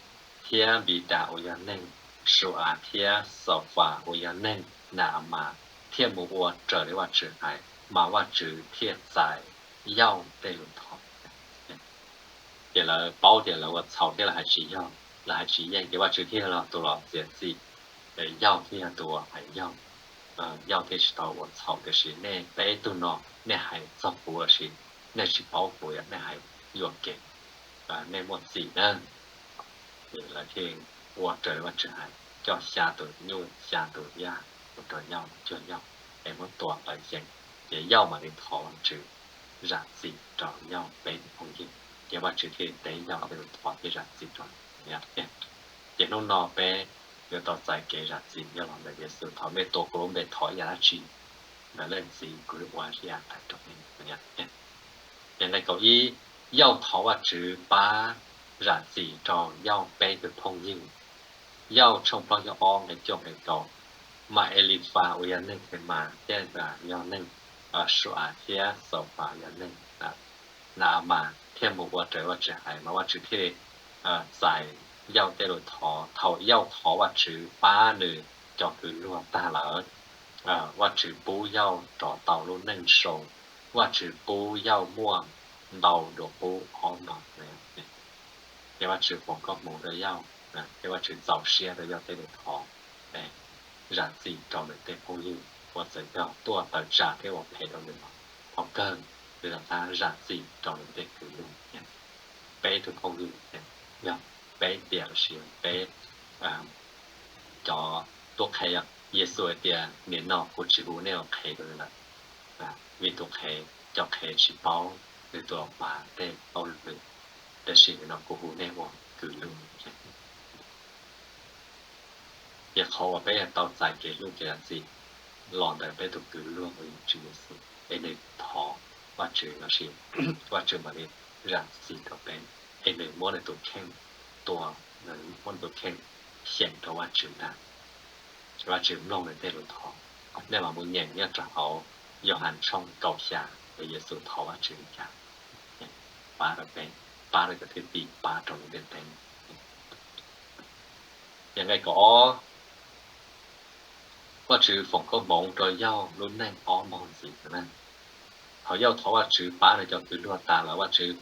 thiab Npidas uas yog neeg Su-as, thiab Xaufas uas yog neeg Na-a mas thiaj mus ua raws li Vajtswv hais, mas Vajtswv thiaj txais Yauj tej lus thov. Ces lawv paub tias lawv ua txhaum thiab lawv hais tsis yog, lawv hais tsis yeej, ces Vajtswv thiaj yog tus los txiav txim, Yauj thiaj yog tus uas hais yog. Yauj thiaj tsis tau ua txhaum, tiam sis nej peb tug no nej hais txog kuv lossis nej tsis paub kuv, nej hais yuam kev, nej muaj txim na. Ces lawv thiaj ua raws li Vajtswv hais, coj xya tus nyuj xya tus yaj mus rau Yauj, cuag Yauj, es muab tua hlawv xyeem. Ces Yauj mam li thov Vajtswv zam txim rau Yauj peb tus phooj ywg, ces Vajtswv thiaj teb Yauj tej lus thov thiab zam txim rau. Ces hnub no peb yuav tau txais kev zam txim yog los ntawm Yexus. Thaum nej tuav kuv lub npe thov ib yam dab tsi ntawm Leej Txiv, kuv yuav ua ib yam ntawd rau nej. Ces nqe kaum ib, Yauj thov Vajtswv pab zam txim rau Yauj peb tug phooj ywg. Yauj tshooj plaub caug ob nqe cuaj nqe kaum, mas Elifas uas yog neeg Themas thiab yog neeg Su-as thiab Xaufas yog neeg Naamas thiaj mus ua raws Vajtswv hais, mas Vajtswv thiaj li txais Yauj tej lus thov. Thaum Yauj thov Vajtswv pab nws cov kwv luag tag lawm, Vajtswv pub Yauj rov tau lub neej zoo, Vajtswv pub Yauj muaj ntau dua qub ob npaug. Ces Vajtswv foom koob hmoov rau Yauj, ces Vajtswv txaus siab rau Yauj tej lus thov, zam txim rau nws tej phooj ywg uas txawm yog tuaj tawm tsam thiab ua phem rau nws los thaum kawg nws rov qab zam txim rau nws tej kwv luag. Peb tug phooj ywg yog peb tiam los sis peb cov tub qhe. Yexus hais tias, nim no kuv tsis hu nej ua qhev rau lawm, vim tus qhev, cov qhev tsis paub nws tus uas pav tej hauj lwm, tiam sis nim no kuv hu nej ua kwv luag. Ces qhov uas peb yuav tau txais kev hlub kev zam txim los ntawm peb tus kwv luag uas yog Tswv Yexus, es nws thov Vajtswv los sis Vajtswv mam li zam txim rau peb, es nws muab nws tus kheej tua, muab nws tus kheej xyeem rau Vajtswv ntag. Ces Vajtswv mloog nws tej lus thov. Nej mam mus nyeem nyob rau hauv Yauhas tshooj kaum xya, Yexus thov Vajtswv li cas, pab rau peb, pab rau cov thwj tim, pab rau lub ntiaj teb. Ces nqe kaum ob, Vajtswv foom koob hmoov rau Yauj lub neej ob npaug ntxiv na. Thaum Yauj thov Vajtswv pab nws cov kwv luag tas lawm, Vajtswv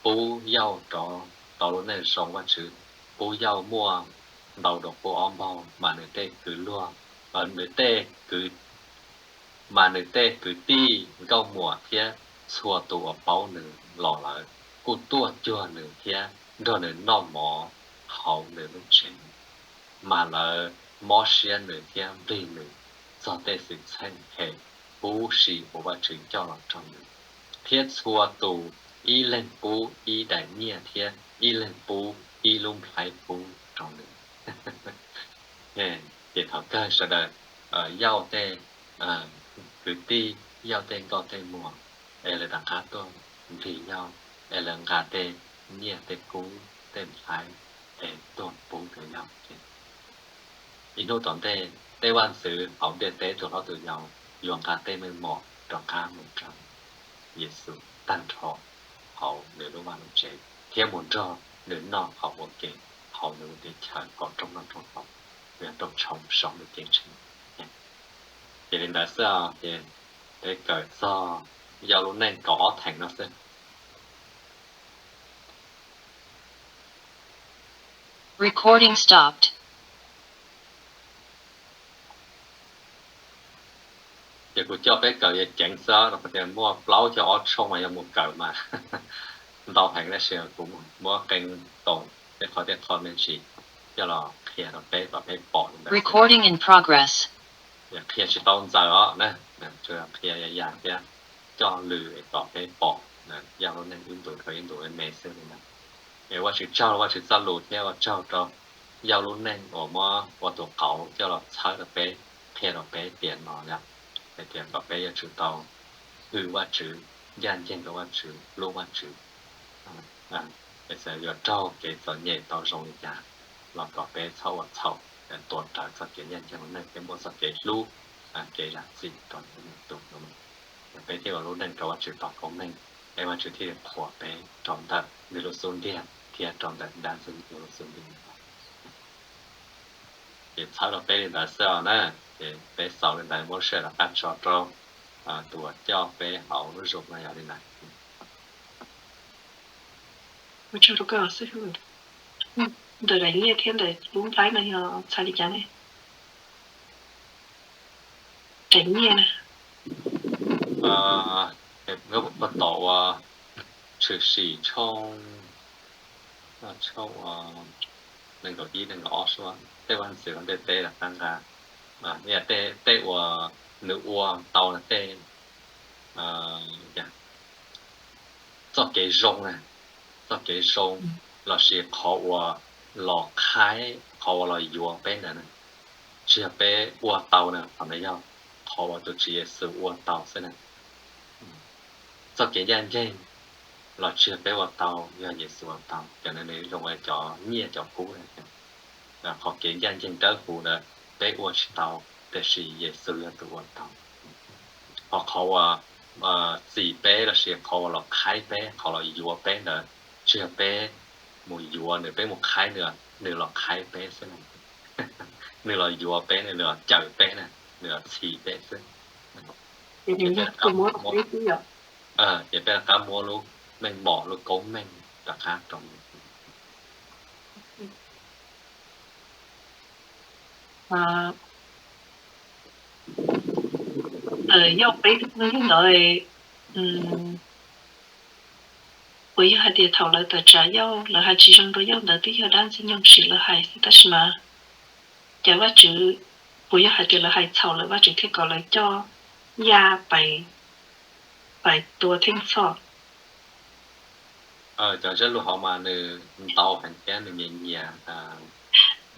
pub Yauj rov tau lub neej zoo, Vajtswv pub Yauj muaj ntau dua qub ob npaug, mas nws tej kwv luag, nws tej kwv, mas nws tej kwv tij nkauj muam thiab txhua tus uas paub nws los lawm kuj tuaj cuag nws thiab nrog nws noj mov hauv nws lub tsev. Mas lawv mob siab nws thiab nplig nws txog tej xwm txheej phem huv si uas Vajtswv coj los rau nws, thiab txhua tus ib leeg pub ib daim nyiaj thiab ib leeg pub ib lub nplhaib pub rau nws. Ces thaum kawg sawv daws, Yauj tej kwv tij, Yauj tej nkauj tej muam, es lawv rov qab tuaj nrig Yauj, es lawv nqa tej nyiaj tej kub tej nplhaib es tuaj pub rau Yauj. Ib hnub tom ntej tej vaj ntxwv hauv ntiaj teb tus hlob tus yau yuav nqa tej meej mom rov qab mus rau Yexus tag nrho hauv nws lub vaj lub tsev thiab mus nrog nws noj qhov ua ke hauv nws lub teb chaws kom rooj noj rooj haus, yog rooj tshoob saum nws ceeb tsheej. Ces li ntawd xwb, ces peb kawm txog Yauj lub neej kaum ob theem no xwb. Recording stopped. Ces kuv coj peb kawm yog ceev xwb, rau qhov tias muaj plaub caug ob tshooj mas yog mus kawm mas ntau heev, tab sis kuv muab qee toom tej qhov tej qho me ntsis coj los qhia rau peb kom peb pom li ntawd. Recording in progress. Yog qhia tsis tau ntxaws os na, tsuas qhia yam yam thiab coj lwm kom peb pom Yauj lub neej ib ntus dhau ib ntus me me xwb li ntawd. Es Vajtswv tsaug, Vajtswv txoj lus thiab ua tsaug rau Yauj lub neej uas muab ua tus qauv coj los txhawb rau peb, qhia rau peb tiam no yom, hais tias kom peb yuav tsum tau hwm Vajtswv, ncaj ncees rau Vajtswv, hlub Vajtswv. Yuav raug kev txom nyem tau zoo li cas los kom peb txhob ua txhaum, tuav rawv txoj kev ncaj ncees hauv neej thiab muaj txoj kev hlub, kev zam txim rau lwm tus. Peb thiaj ua lub neej rau Vajtswv tau koob meej, es Vajtswv thiaj li qhuas peb rau ntawm nws lub xub ntiag thiab rau ntawm dab ntxwg nyoog lub xub ntiag. Ces txhawb rau peb li ntawd xwb os na. Ces peb xaus li ntawd, muab sij hawm rov qab tso rau tus uas coj peb hauv lub zoo no yog li ntawd. Ntawm daim nyiaj thiab ntawm lub nplhaib no yog txhais li cas ne? Daim nyiaj na. Puag tom uas Tshwm Sim tshooj, tshooj nees nkaum ib nees nkaum ob suab, tej vaj ntxwv hauv ntiaj teb los qab nqa, tej uas nws ua tau tej txoj kev zoo, txoj kev zoo lossis qhov uas los qhaib qhov uas los yuav peb ntawd na, tsis yog peb ua tau na, qhov ntawd yog qhov uas tus Tswv Yexus ua tau xwb na. Txoj kev ncaj ncees los tsis yog peb ua tau, yog Yexus ua tau, cov ntawd nws zoo li cov nyiaj cov kub na. Qhov kev ncaj ncees dawb huv ntawd peb ua tsis tau, tiam sis Yexus yog tus ua tau. Ho qhov uas txim peb lossis qhov uas los qhaib peb, qhov los yuav peb ntawd, tsis yog peb mus yuav nws, peb mus qhaib nws, nws los qhaib peb xwb na. Nws los yuav peb, nws los cawm peb na, nws los txhim peb xwb. Ces peb rov qab muab lub meej mom, lub koob meej rov qab rau nws. Yauj peb tug phooj ywg ntawd, puas yog hais tias thaum lawv tawm tsam Yauj lawv hais tsis zoo rau Yauj ntawd twb yog dab Ntxwg Nyoog siv lawv hais xwb, tab sis mas cas Vajtswv, puas yog hais tias lawv hais txhaum lawm Vajtswv thiaj kom lawv coj Yaj pais tua Theej Txhoj? Cov zaj lus hauv mas nws ntau heev thiab nws nyias nyias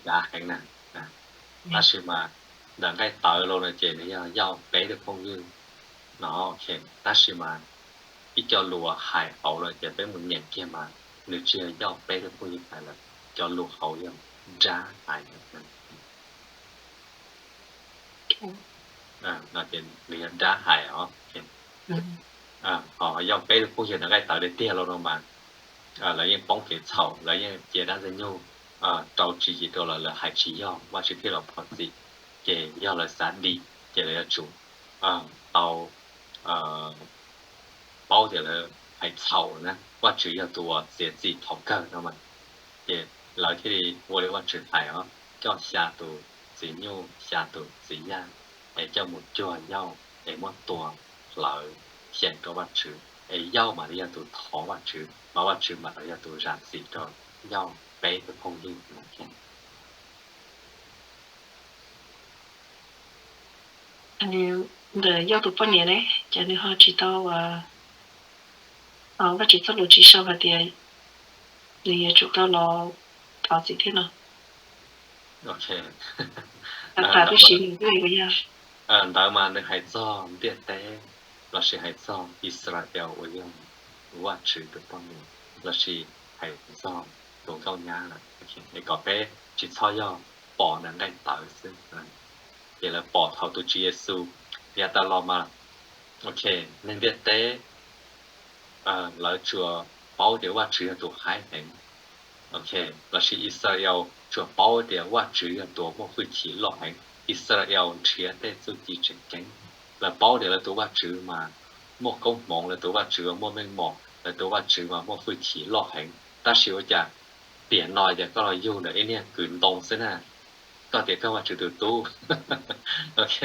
dav heev na. Tab sis mas ntawm nqaij tawv los no ces nws yog Yauj peb tug phooj ywg no, tab sis mas ib co lus hais hauv lawm ces peb mus nyeem kiag mas nws tsis yog Yauj peb tug phooj ywg hais lawm, cov lus hauv yog dab hais. Nws yog dab hais os. Ho Yauj peb tug phooj ywg ntawm nqaij tawv tiag tiag los no mas lawv yeej poob kev txhaum, lawv yeej cia dab Ntxwg Nyoog rau tswv yim rau lawv, lawv hais tsis yog, Vajtswv thiaj los phov txim. Ces yog lawv xav dim ces lawv yuav tsum tau paub tias lawv hais txhaum na, Vajtswv yog tus uas txiav txim thaum kawg no mas. Ces lawv thiaj li ua li Vajtswv hais os, coj xya tus txiv nyuj, xya tus txiv yaj es coj mus cuag Yauj es muab tua hlawv xyeem rau Vajtswv, es Yauj mam li yog tus thov Vajtswv, mas Vajtswv mam li yog tus zam txim rau Yauj peb tug phooj ywg. Ntawm Yauj tus poj niam ne, ces nws ho tsis tau, Vajtswv txoj lus tsis sau hais tias nws yuav tsum tau los thov txim thiab no. Ntawd mas nws hais txog ntiaj teb lossis hais txog Israel uas yog Vajtswv tus poj niam, lossis hais txog tus nkauj nyab lawm. Es kom peb tsis txhob yog pom nws nqaij tawv xwb, ces lawv pom thaum tus Tswv Yexus yav tas los mas, ok, neeg ntiaj teb lawv tsuas paub tias Vajtswv yog tus haib heev, lossis Israel tsuas paub tias Vajtswv yog tus muaj hwj chim loj heev, Israel nrhiav tej txuj ci tseem ceeb, lawv paub tias lawv tus Vajtswv mas muaj koob hmoov, lawv tus Vajtswv muaj meej mom, lawv tus Vajtswv mas muaj hwj chim loj heev, tab sis ua cas tiam no ces koj los yug ntawm ib niag kws ntoo xwb na, koj tias koj Vajtswv tus tub. Ok,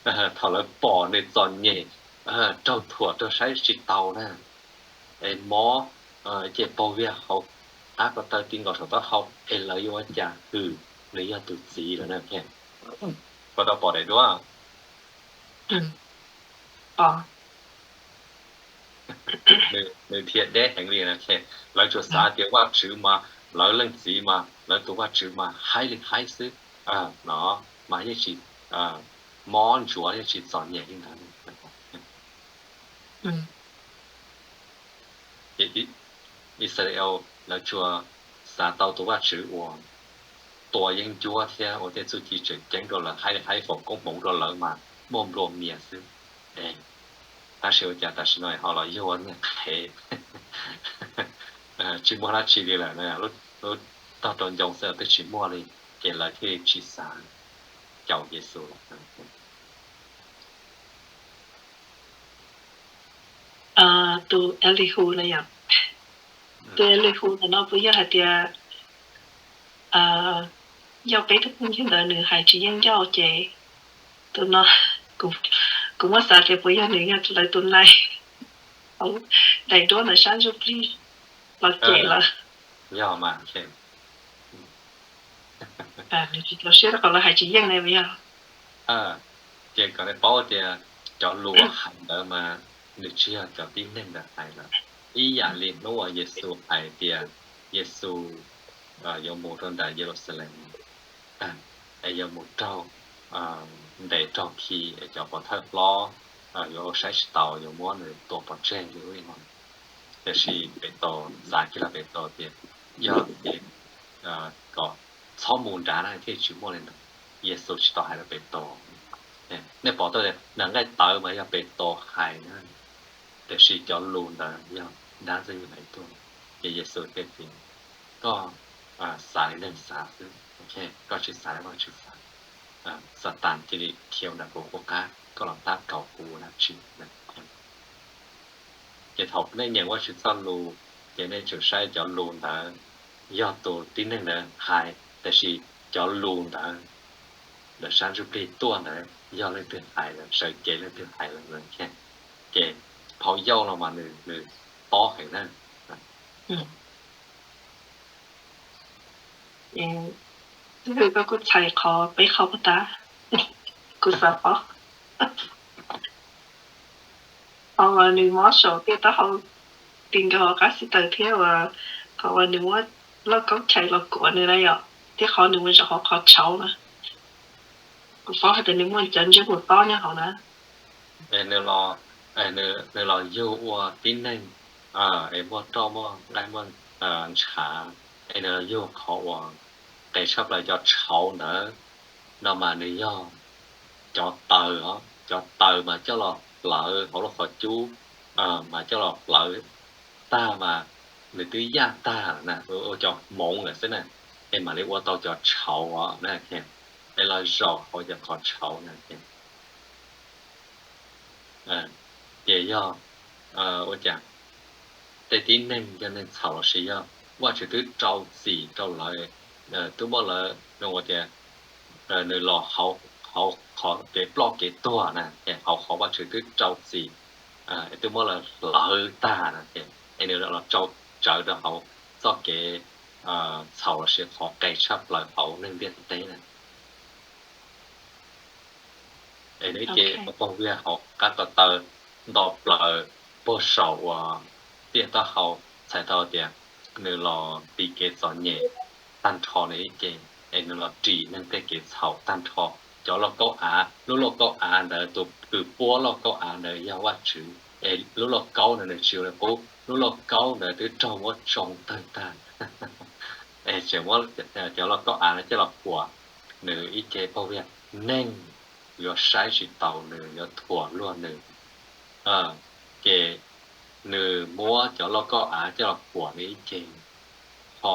thaum lawv pom nws txom nyem, raug thuam raug saib tsis taus na, es mob, ces paug viag hauv qab ko taw ti nkaus saum taub hau, es lawv yuav ua cas hwm nws yog tus txiv lawm na? Koj tau pom daim duab? Nws thiaj deb heev li. Lawv tsuas xav tias Vajtswv mas, lawv leej txiv mas, lawv tus Vajtswv mas haib li haib xwb no, mas yeej tsis mob ntsuav, yeej tsis txom nyem li ntawd. Ces Israel lawv tsuas xav tau tus Vajtswv uas tua yeeb ncuab thiab ua tej txuj ci tseem ceeb rau lawv, haib li haib, foom koob hmoov rau lawv mas muaj nplua mias xwb. Tab sis ua cas tam sim no ho los yug niag qhev, tsis muaj dab tsi li lawm, lub tog rau ncoo xwb twb tsis muaj li, ces lawv thiaj li tsis xav caum Yexus lawm. Tus Elihu na yom, tus Elihu ntawm no puas yog hais tias yog peb tug phooj ywg ntawd nws hais tsis yeej ncauj ces tus no kuv muab xav tias puas yog nws yog lawv tus nai hauv daim duab ntawd sab ntsuj plig los cem lawm. Yog mas, nws tsis txaus siab rau qhov lawv hais tsis yeej na puas yog? Ces kom nej paub tias cov lus hais ntawd mas nws tsis yog cov tib neeg ntawd hais lawm. Ib yam li hnub uas Yexus hais tias Yexus yuav mus rau nram Yeluxalees, es yuav mus raug ntes raug khi es cov pov thawj hlob yuav ua saib tsis taus, yuav muab nws tua pov tseg li lub no. Tiam sis Petus xav kiag rau Petus tias, yog ces kom txhob mus nrad na thiaj tsis muaj li ntawd. Yexus tsis tau hais rau Petus. Nej pom tau tias nram nqaij tawv mas yog Petus hais na, tiam sis cov lus ntawd yog dab ntxwg nyoog hais tuaj. Ces Yexus thiaj tias, koj xav li neeg xav xwb, koj tsis xav li Vajtswv xav. Xatas cia li khiav nram kuv qab, koj los tab kaum kuv ua dab tsi? Ces thaum nej nyeem Vajtswv txoj lus, ces nej tsum saib cov lus ntawd yog tus tib neeg ntawd hais, tiam sis cov lus ntawd lawv sab ntsuj plig tuaj ntawd yog leej twg hais lawm, sawv cev leej twg hais lawm. Ces phau yauj no mas nws tob heev na. Twb yog koj kuj txhais qhov peb qhov puag ta, kuv xav paub. Qhov uas nws mob saum tiaj taub hau, ti nkawd hauv qab xib taws thiab uas qhov uas nws muab lauj kaub chais los kuam nws na yom, thiab qhov nws mus zaum hauv qhov tshauv na. Kuv paub hais tias nws muaj cov ntsiab mus tob nyob hauv na. Nws los yug ua tib neeg, es muaj roj muaj nqaij muaj ntshav, es nws los yug qhov uas qes tshaj plaws cov tshauv ntawd no mas nws yog cov taws os, cov taws mas coj los hlawv hauv lub qhov cub, mas coj los hlawv tag mas nws twb yaj tag lawm na, ua cov hmoov lawm xwb na, es mam li ua tau cov tshauv os na, es los zaum hauv cov qhov tshauv na. Ces yog ua cas tej tib neeg yog neeg txhaum lossis yog Vajtswv twb rau txim rau lawv, twb muab lawv zoo ua tias nws los hauv qhov kev ploj kev tuag na, hauv qhov Vajtswv twb rau txim, twb muab lawv hlawv tag na, es nws los tsau tsawv rau hauv txoj kev txhaum lossis qhov qes tshaj plaws hauv neeg ntiaj teb na. Es nws ib ce ua paug viag hauv qab ko taw nto plaws puag saum uas tiaj taub hau, txhais tau tias nws los tiv kev txom nyem tag nrho nws ib ce, es nws los ris neeg tej kev txhaum tag nrho. Cov lauj kaub av, lub lauj kaub av ntawd tus kws puab lauj kaub av ntawd yog Vajtswv, es lub lauj kaub ntawd nws tsis ua li qub, lub lauj kaub ntawd twb raug muab tsoo tawg tag. Es tseem muab cov lauj kaub av no coj los kuam nws ib ce paug viag. Neeg yuav saib tsis taus nws, yuav thuam luag nws, ces nws muab cov lauj kaub av coj los kuam nws ib ce. Ho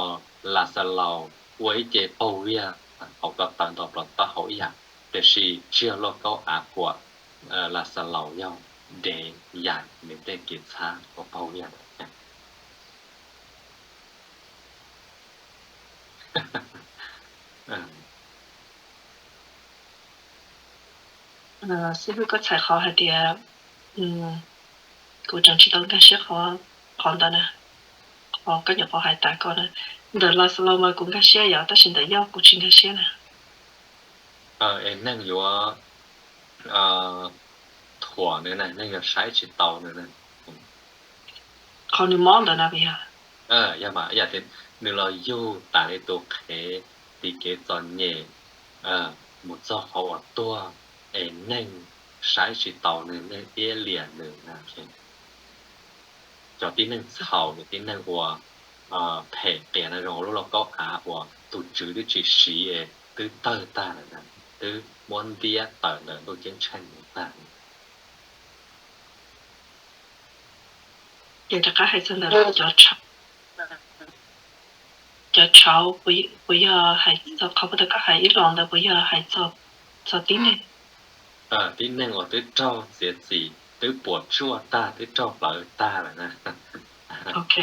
Laxalaus ua ib ce paug viag hauv ko taw nto plaws taub hau ib yam, tiam sis tsis yog lauj kaub av kuam Laxalaus, yog dev yaim nws tej kev txhab ua paug viag ntawd. Xib hwb, koj txhais qhov hais tias kuv tseem tsis tau nkag siab qhov ntawd na, qhov koj nyuam qhuav hais tas ko na. Ntawm Laxalaus mas kuv nkag siab yom, tab sis ntawm Yauj kuv tsis nkag siab na. Es neeg yuav thuam nws na, neeg yuav saib tsis taus nws na. Qhov nws mob ntawd na puas yog? Yog mas, yam tias nws los yug tas li tus qhev tiv kev txom nyem mus txog qhov uas tuag, es neeg saib tsis taus nws, neeg iab liam nws na. Cov tib neeg txhaum, cov tib neeg uas phem qias no zoo lub lauj kaub av uas tus tswv twb tsis siv es twb tawg tag lawm na, twb muab ntiab tawm ntawm ntuj ceeb tsheej tag. Ces rov qab hais txog ntawm cov tshauv, puas yog hais txog qhov puag ta koj hais ib los ntawd, puas yog hais txog tib neeg? Tib neeg uas twb raug txiav txim, twb puas tsuaj tag, twb raug hlawv tag lawm na. Ok.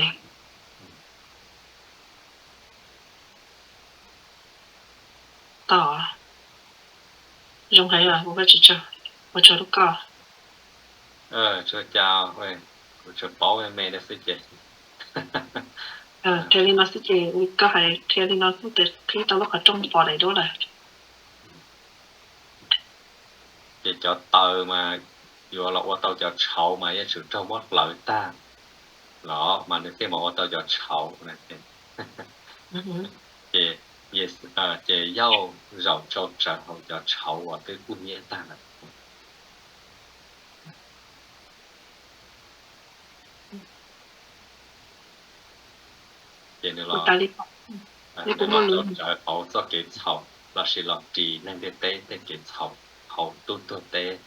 Tau, zoo heev, ua koj tsis tsaug, ua tsaug rau koj. Tsuas cas, kuv tsuas paub me me xwb ces. Qhia li no xwb ces, koj hais qhia li no xwb ces qhib tau lub qhov rooj pom daim duab lawm. Ces cov taws mas yuav los ua tau cov tshauv mas yeej tsum raug muab hlawv tag los mas nws thiaj mam ua tau cov tshauv na. Ces yauj zaum tsau tsawv hauv cov tshauv uas twb kub hnyiab tag lawm. Ces nws los, nws los tsau tsawv hauv txoj kev txhaum lossis los ris neeg ntiaj teb tej kev txhaum hauv tub tuag teb,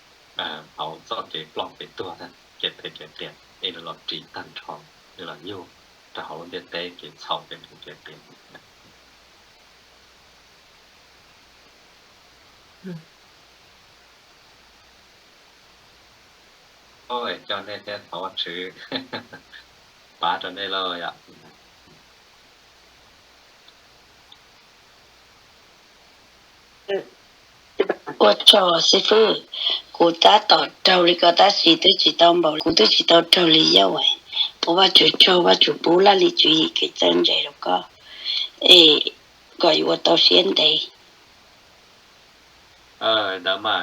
hauv txoj kev ploj kev tuag, kev phem kev qias, es nws los ris tag nrho, nws los yug rau hauv lub ntiaj teb kev txhaum kev phem kev qias. Coj nej thiab thov Vajtswv pab rau nej lauj yom. Ua tsaug xib fwb, kuv tab tom raug li ko tab sis twb tsis tau npaum, kuv twb tsis tau raug li yauj. Ua Vajtswv tsaug, Vajtswv pub laj lim tswv yim kev txawj ntse rau koj es kom yuav ua tau siab ntev. Ntawd mas,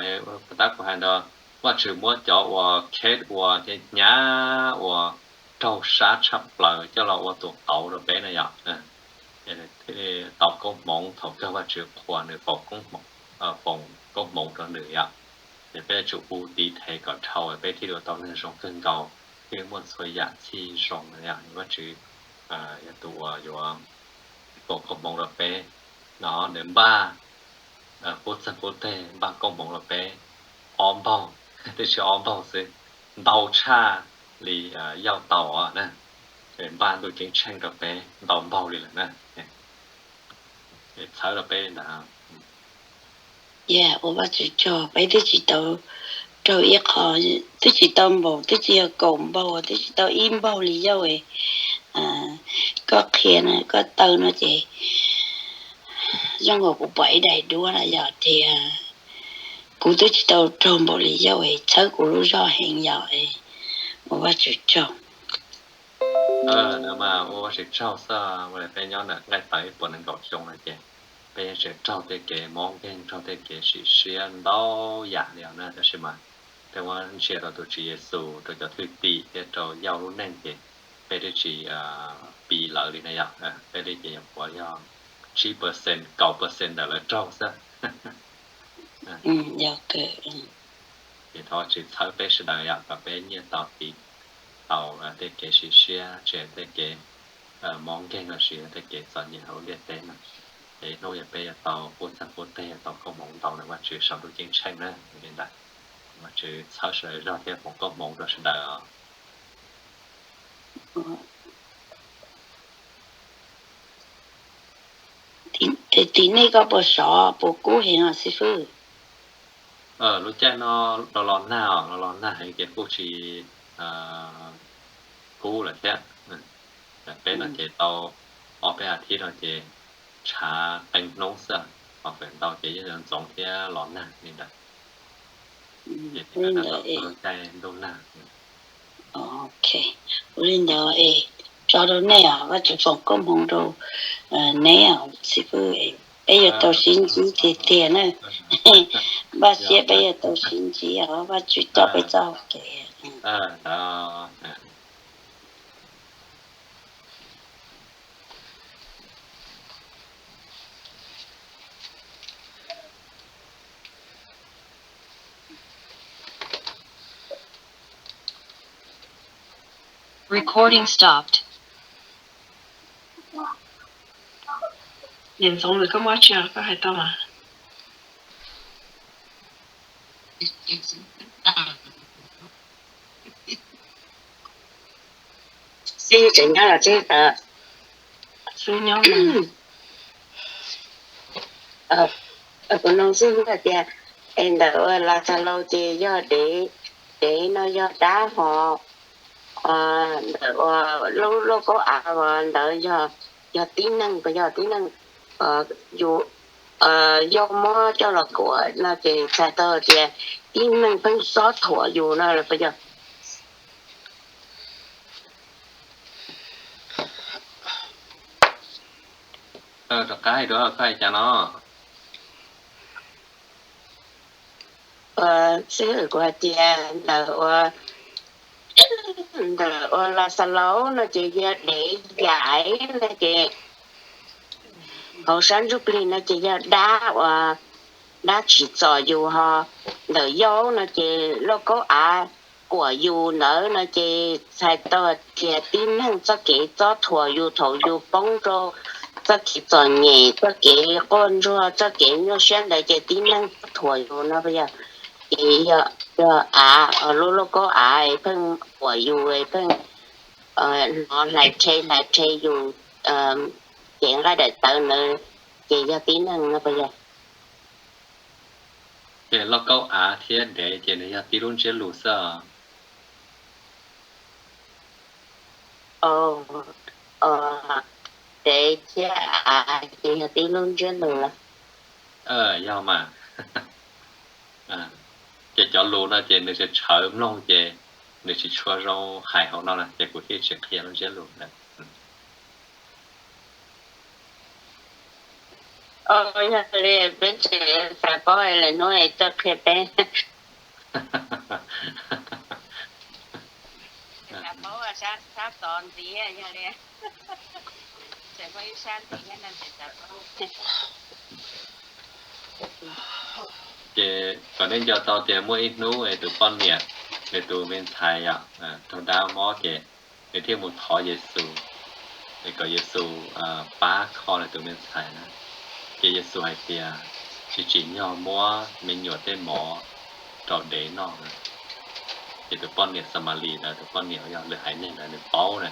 tab kuv hais ntawd, Vajtswv muab cov uas Kate uas hnyav hnyav uas raug sab tshaj plaws coj los ua tus qauv rau peb na yom. Tau koob hmoov thaum kawg Vajtswv qhuas nws foom koob hmoov rau nws yom. Ces peb yuav tsum ua tiv thaiv kom dhau peb thiaj li ua tau neeg zoo kawg nkaus, thiaj li muaj txhua yam txhij zoo na yom. Vajtswv yog tus uas yuav foom koob hmoov rau peb no, nws npaj qub txeeg qub teg, npaj koob hmoov rau peb ob npaug, twb tsis ob npaug xwb, ntau tshaj li yauj tau na, npaj ntuj ceeb tsheej rau peb ntau npaug li lawm na, txhawb rau peb ntawd. Yog ua Vajtswv tsaug, peb twb tsis tau raug ib qho, twb tsis tau npaum, twb tsis yog kaum npaug, twb tsis tau ib npaug li yauj. Koj qhia no, koj taw no ces zoo nkaus kuv pom ib daim duab na yom, tias kuv twb tsis tau raug npaum li yauj, txhawb kuv lub zog heev yom, ua Vajtswv tsaug. Ntawd mas ua Vajtswv tsaug xwb, ua li peb nyob ntawm nqaij tawv ib puas nees nkaum xyoo no ces peb yeej tseem raug tej kev mob nkeeg, raug tej kev sim siab ntau yam li os na, tab sis mas peb muab ntsia rau tus Tswv Yexus, rau cov thwj tim thiab rau yauj lub neej ces peb twb tsis pib lawv li na yom, peb li ces nyuam qhuav yog tsib percent, kaum percent ntawm lawv raug xwb. Ces thov Vajtswv txhawb peb sawv daws yom, kom peb nyiaj tau tiv tau tej kev sim siab, tshem tej kev mob nkeeg lossis tej kev txom nyem hauv lub ntiaj teb no. Ces hnub yog peb yuav tau qub txeeg qub teg, yuav tau koob hmoov ntau ntawm Vajtswv saum ntuj ceeb tsheej na. Li ntawd, Vajtswv txhawb sawv daws zog thiab foom koob hmoov rau sawv daws os. Tim nej koj puas sov puas kub heev os xib fwb? Lub caij no los los nag os, los los nag heev ces kuj tsis kub lawm thiab. Peb no ces tau ob peb as thiv no ces tshav qee hnub xwb, ho feem ntau ces yeej ntxoov thiab los nag li ntawd. Ces ua li ntawd, ua li ntawd es tso rau nej os, Vajtswv foom koob hmoov rau neb os xib fwb. Peb yuav tau sib ntsib tiag tiag na. Npaj siab peb yuav tau sib ntsib os, Vajtswv coj peb txoj kev. Recording stopped. Niam Ntxoov, koj muab tso, koj hais tau mas. Xib tseem nyob los tseeb tawm. Xib nyob. Kuv nug xib hais tias, es ntawm ua Laxalaus ces yog dev, dev no yog dab hos, ntawm ua lub lauj kaub av ntawd yog tib neeg puas yog tib neeg, yus yog muab coj los kuam no ces txhais tau tias tib neeg pheej xob thuam yus no los puas yog? Rov qab hais dua, koj hais cas no? Xib hwb, kuv hais tias ntawm ua, ntawm ua Laxalaus no ces yog dev yam no ces Hauv sab ntsuj plig no ces yog dab uas dab tsim txom yus ho, ntawm yau no ces lauj kaub av kuam yus ntawd no ces txhais tau tias tib neeg txoj kev txob thuam yus thaum yus poob rau txoj kev txom nyem, txoj kev quaj ntsuag, txoj kev nyuaj siab ntawd ces tib neeg txob thuam yus no yog. Ces yog, yog av, lub lauj kaub av pheej kuam yus, pheej hnov hlais rhe hlais rhe yus, ces nqaij daim tawv ntawd ces yog tib neeg no puas yog? Ces lauj kaub av thiab dev ces nws yog tib lub ntsiab lus xwb. Dev thiab av ces yog tib lub ntsiab lus los? Yog mas. Ces cov lus no ces nws tsis tshawv mloog ces nws tsis tshua zoo hais hauv no na ces kuv thiaj tsis qhia lub ntsiab lus ntawd. Yog li peb tsis xav paub li, hnub es tuaj qhia peb. Xav paub sab tod ntxiv, yog li tseem muaj ib sab ntxiv thiab no tseem xav paub. Ces kom nej nco tau tias muaj ib hnub es tus poj niam, nws tus me ntxhais yom, raug dab mob ces nws thiaj mus thov Yexus, es kom Yexus pab kho nws tus me ntxhais na. Ces Yexus hais tias tsis tsim nyog muab me nyuam tej mov rau dev noj na. Ces tus poj niam Xamalis ntawd, tus poj niam uas yog lwm haiv neeg ntawd nws paub na.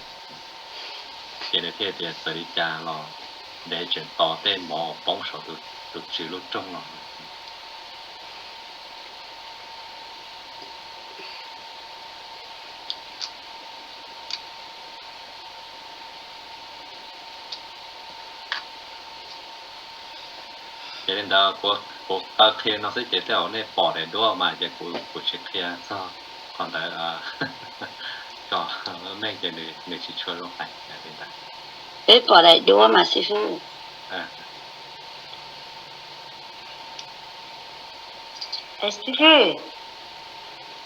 Ces nws thiaj tias txawm li cas los dev tseem tos tej mov uas poob saum tus tswv lub rooj los. Ces li ntawd, kuv qhia no xwb ces tej zaum nej pom daim duab mas ces kuv tsis qhia txog qhov ntawd kom meej ces nws tsis tshua zoo hais li ntawd. Peb pom daim duab mas xib fwb. Xib fwb,